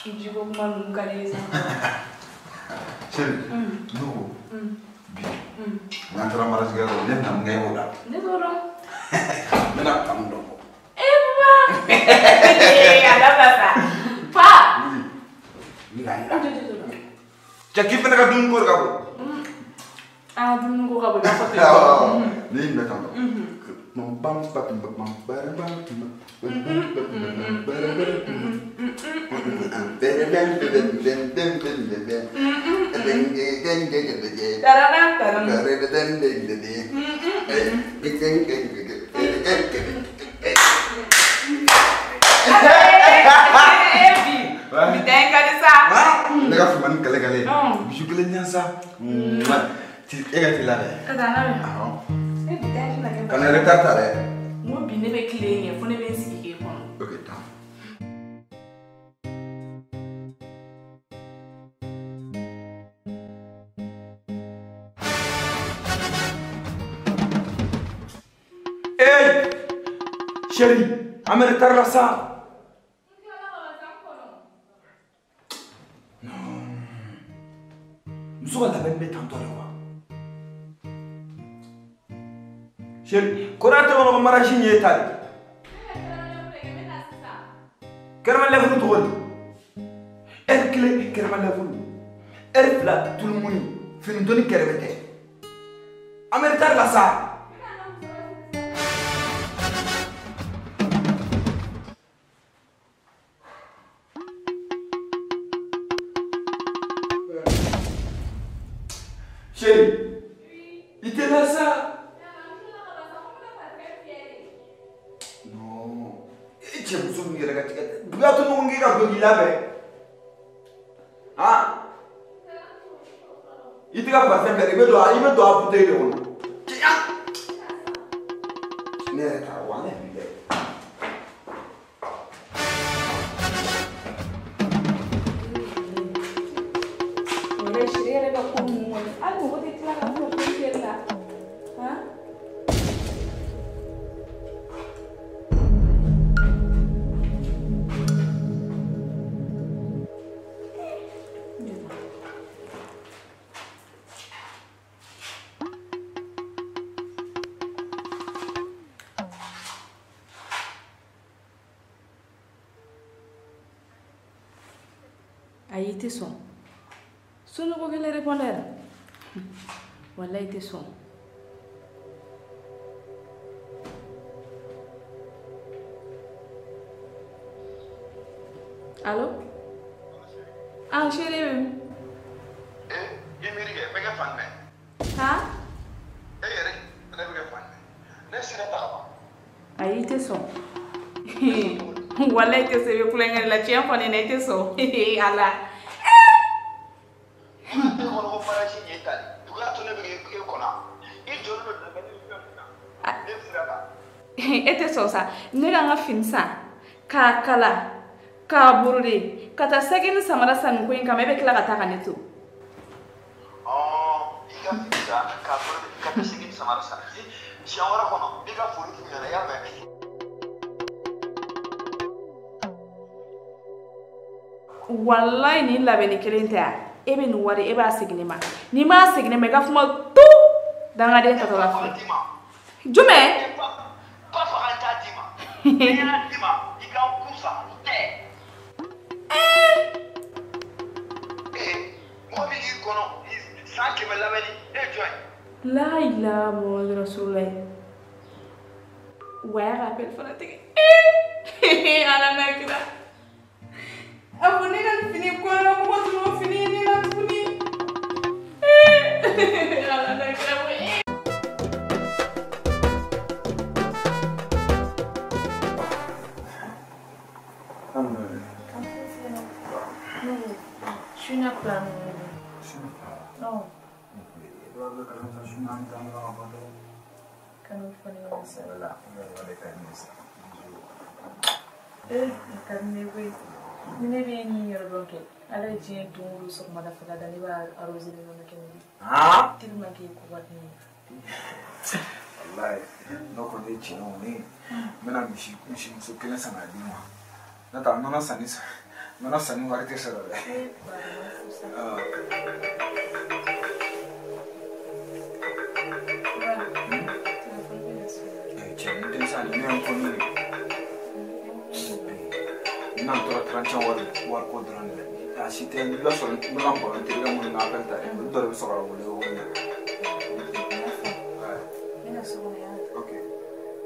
Speaker 2: Jiko kuma ninnu ka di ye sa.
Speaker 1: Chérie, ne ko bi n'an taara mariage kɛyɔrɔ la, ne bɛna mun kɛ e b'o la?
Speaker 2: Ne t'o dɔn.
Speaker 1: N bɛna kanu dɔ bɔ.
Speaker 2: E ba!
Speaker 5: Cɛ k'i fana ka dumuni ko de ka bon.
Speaker 2: Ah, dumuni ko ka bon i b'a fɔ ten.
Speaker 1: Ne y'i minɛ tan tɔ.
Speaker 2: Bi da in ka di sa.
Speaker 1: Ne ka fumani kɛlɛ kɛlɛ. Bisu kelen ɲan sa. E ka t'i labɛn.
Speaker 2: Ka taa labɛn. E bi da in tɛna kɛ.
Speaker 1: Kana retard ta dɛ.
Speaker 2: N ko bi ne bɛ tilen ɲɛ fo ne bɛ n sigi k'e kɔnɔ.
Speaker 1: Ok, taa.
Speaker 5: Hey, chérie, an bɛ retard la sa. Muso ka labɛn bɛ tantɔ de quoi. Chérie, kɔrɔ tɛ kɔnɔ ko mariage in ye ta de. Kɛrɛmɛ lɛfuru cogo di? Ɛri kelen kɛrɛmɛ lɛfuru, ɛri fila tulumuni, fini dɔnni kɛrɛfɛ tɛ. An bɛ retard la sa. Chérie, i tɛ la sa. Non, e cɛ muso min yɛrɛ ka tigɛ, buya to ɲɔgɔn k'i ka don k'i labɛn. Han? I tɛ ka parfum kɛ, i bɛ don a bouteille de kɔnɔ. Cɛ, ne yɛrɛ taara walahi bi dɛ.
Speaker 2: Walahi chérie yɛrɛ ka ko ninnu kɔni, hali mɔgɔ tɛ tila ka t'o ko fiyɛli la. Han? Ayi i tɛ sɔn. Somɔgɔ kelen répondeur. Walahi i tɛ sɔn. Allo? Ah, chérie bɛ min?
Speaker 1: I miiri kɛ, n bɛ kɛ fan jumɛn?
Speaker 2: Han?
Speaker 1: E yɛrɛ, ne bɛ kɛ fan jumɛn? Ne sira ta ka ban.
Speaker 2: Ayi i tɛ sɔn. Walahi i tɛ sɔn, i bɛ kulonkɛ de la, tiɲɛ fɔ ne ɲɛna i tɛ sɔn. Ala.
Speaker 1: E kɔnɔ ko mariage in ye ta de. Duguya to ne bɛ k'e kɔnɔ. I jɔlen don labɛnni ni fɛn min na. Ne sira ta.
Speaker 2: E tɛ sɔn sa, ne ka n ka fini san, k'a kala, k'a borode, ka taa saki ni samara san nin ko in kama, e bɛ tila ka taa ka ne to.
Speaker 1: I ka fini san, k'a borode, ka taa saki ni samara san. Siɲɛ wɛrɛ kɔnɔ, n'i ka foli f'u ɲɛna, i y'a mɛn?
Speaker 2: Walahi nin labɛnni kelen tɛ yan. E bɛ nin wari e b'a segin ne ma. N'i m'a segin ne ma i ka kuma tu dangaden tatɔ la filɛ. Jumɛn?
Speaker 1: Ba faga n t'a d'i ma. N'i y'a d'i ma, i ka n kun sa n tɛ. Mɔgɔ min k'i kɔnɔ san 100 labɛnni, e ye jɔn ye?
Speaker 2: La ilaha Muhammadu Rasulullah. Wa y'a ka appel fana tigɛ. Ala n'a kira. A fɔ ne ka fini kɔnɔ mɔgɔ tun b'o fini ne la tuguni. Ala n'a kira koyi.
Speaker 3: Shuna plan.
Speaker 5: Shuna plan.
Speaker 3: Oh.
Speaker 5: Kanu
Speaker 3: Ne bɛ nin yɔrɔ dɔn kɛ ala ye diɲɛ don o don sɔgɔmada fɛ da ne b'a arrosé ni nɔnɔ kɛnɛ de
Speaker 5: Ah
Speaker 3: tellement que ko ka di ne ye.
Speaker 5: Wallahi n'o kɔni ye tiɲɛ o ne n bɛna misimuso kelen san k'a d'i ma n'o tɛ a nɔnɔ sanni wari tɛ sɔrɔ dɛ. Cɛ n denmisɛn ne ye n kɔni ye. N'an tora tirancɛ wariko dɔrɔn de la Baasi tɛ, i b'a sɔrɔ n bɛ ka n terikɛ minnu ka appel ta dɛ, olu dɔ de bɛ sɔrɔ ka wele o ɲɛ.
Speaker 2: N bɛna so kɔnɔ yan.
Speaker 5: Ok.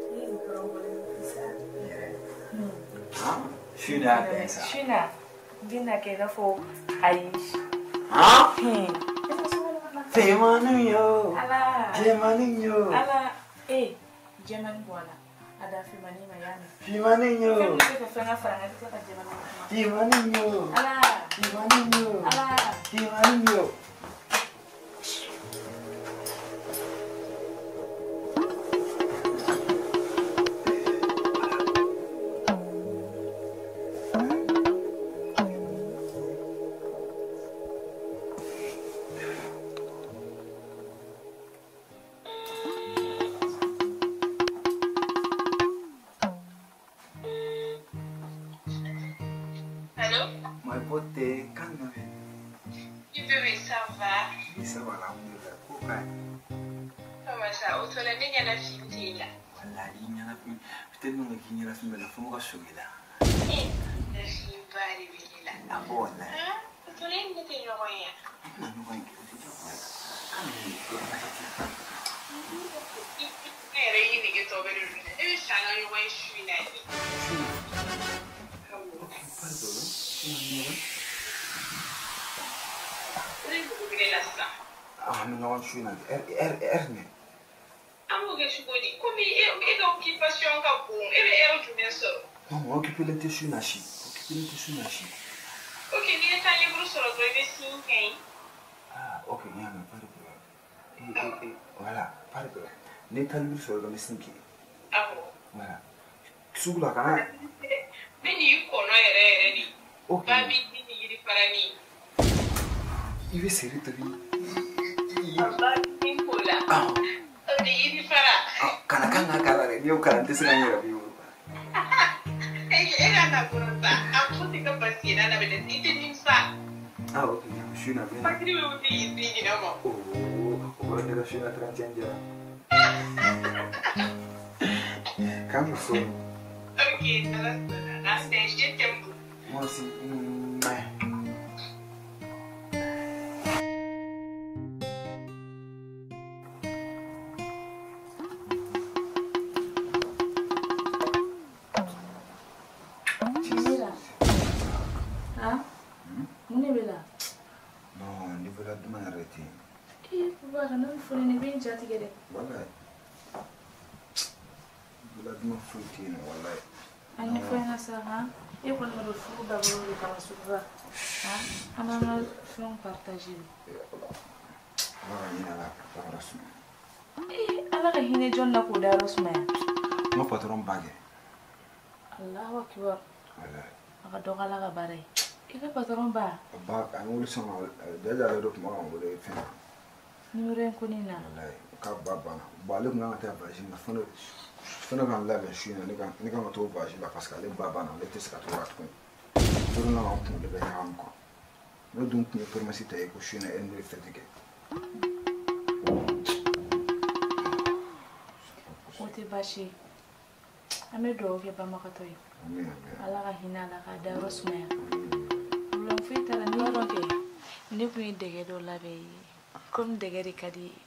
Speaker 2: Ne ye nin dɔrɔn bɔlen sa.
Speaker 5: Han? Su in y'a bɛn sa.
Speaker 2: Su in na, n bɛna kɛ i n'a fɔ ayi.
Speaker 5: Han?
Speaker 2: N bɛna so kɔnɔ ka na.
Speaker 5: Finmanin yo.
Speaker 2: Ala.
Speaker 5: Jɛmanin yo.
Speaker 2: Ala. Ee, jɛmanin bɔ a la. A da finmanin ma y'a mɛn.
Speaker 5: Finmanin yo.
Speaker 2: Fɛn min bɛ fɛ fɛn ka fara n kan, i bɛ tila ka jɛmanin kuma.
Speaker 5: Finmanin yo.
Speaker 2: Ala.
Speaker 5: Finmanin yo.
Speaker 2: Ala.
Speaker 5: Finmanin yo.
Speaker 6: Ok, n'i ye temps libre sɔrɔ dɔrɔn i bɛ signe kɛ n ye.
Speaker 5: Ah, ok, n y'a mɛn, pas de problème. Voilà, pas de problème. N'i ye temps libre sɔrɔ dɔrɔn n bɛ signe k'i ye.
Speaker 6: Awɔ.
Speaker 5: Voilà. Sugu la kana.
Speaker 6: N bɛ n'i kɔnɔ yɛrɛ yɛrɛ de.
Speaker 5: Ok.
Speaker 6: Ba b'i di ni yiri farani.
Speaker 5: I bɛ seri tobi.
Speaker 6: Ba b'i ko la.
Speaker 5: Awɔ.
Speaker 6: O de yiri fara.
Speaker 5: Kana kan ka k'a la dɛ, n'i y'o kalan n tɛ se ka n yɛrɛ b'i bolo.
Speaker 6: E ka na kɔnɔ sa, a ko tɛ ka basi ye n'a bɛ i tɛ nimisa.
Speaker 5: Ah, ok, su in na bɛ na.
Speaker 6: Fakiri bɛ wuli k'i di ɲinɛ ma.
Speaker 5: Oh, o kɔrɔ ne ka su in na 31 jɛra. K'an bɛ so.
Speaker 6: Ok, ala sɔnna. N'an bɛn, je t'aime beaucoup.
Speaker 5: Moi aussi.
Speaker 2: E kɔni ma don furu dabolo de kama sugu la an b'an ka fɛnw partager. Ala ka hinɛ jɔn na k'o dayɔrɔ sumaya.
Speaker 5: N ka patɔrɔn ba kɛ.
Speaker 2: Alahu akibar. A ka dɔgɔ Ala ka baara ye. I ka patɔrɔn ba.
Speaker 5: Ba a ye n wele sisan jaja yɛrɛ de tun bɛ ka n wele fɛn na.
Speaker 2: Numéro in ko ne na.
Speaker 5: Walayi k'a ba banna bon ale tun kan ka taa voyage la fo ne ka n labɛn su in na ne kan ka t'o voyage la parce que ale ba banna ale tɛ se ka t'o la tuguni. Fo ne ka n kunkolo bɛ ɲagami quoi. Ne dun tun ye promesse ta ye ko su in na e ni ne bɛ fête kɛ.
Speaker 2: O tɛ baasi ye. An bɛ dugawu kɛ banbagatɔ ye. Ala ka hinɛ a la k'a dayɔrɔ sumaya. Problème foyi t'a la n'i y'a dɔn kɛ ne tun ye dɛgɛ dɔ labɛn i ye. Komi dɛgɛ de ka di i ye.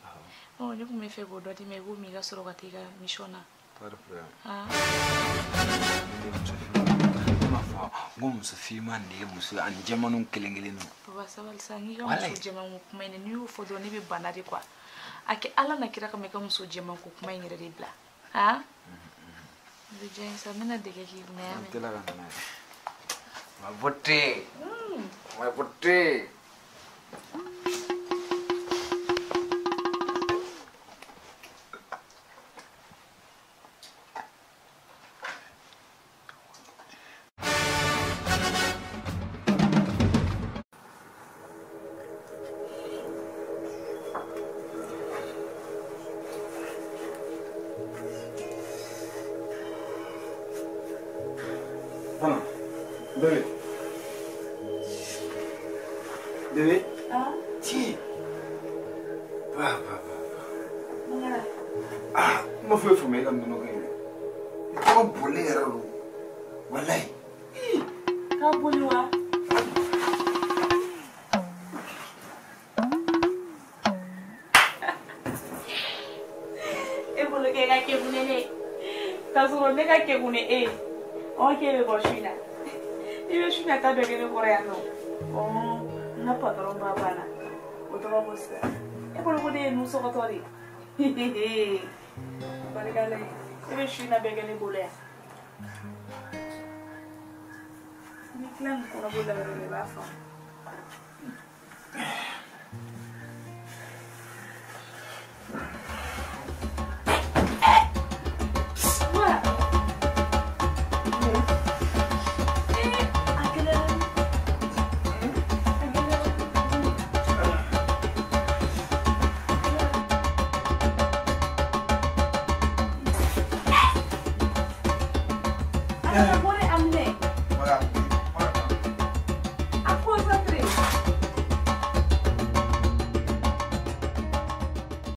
Speaker 2: Ne tun bɛ fɛ k'o dɔ d'i ma i k'o min i ka sɔrɔ ka taa i ka mission na.
Speaker 5: Pas de problème. Ne m'a fɔ n ko muso finman de ye muso ye ani jɛmaninw kelen kelen ninnu.
Speaker 2: Papa sabali sa n k'i ka muso jɛman ko kuma in n'i y'o fɔ dɔrɔn ne bɛ bana de quoi. A kɛ Ala na kira kama i ka muso jɛman ko kuma in yɛrɛ de bila. Han? O bɛ diya n ye sa n bɛna dɛgɛ k'i kunna y'a mɛn.
Speaker 5: N tɛla ka na n'a ye. Ma beauté. Ma beauté. Bébé. Bébé.
Speaker 2: Ah.
Speaker 5: Tiens. Ba ba ba. Ah, ma foyi faamuya e ka nɔnɔ ko in dɛ. I tɔgɔ bolilen yɛrɛ don. Walayi.
Speaker 2: K'a boli wa? K'a sɔrɔ ne ka kekun ni e ye. Ɔ k'e bɛ bɔ su in na. I bɛ su in na ta bɛɛ kɛ ne kɔrɔ yan nɔ. Ɔ n ka patɔrɔn ba banna. O tɔgɔ ko Sira. E bolo ko ne ye nun sɔgɔtɔ de ye. Barika Ala ye. E bɛ su in na bɛɛ kɛ ne bolo yan. Ni tila nin kɔnɔboli la yɔrɔ la i b'a faamu.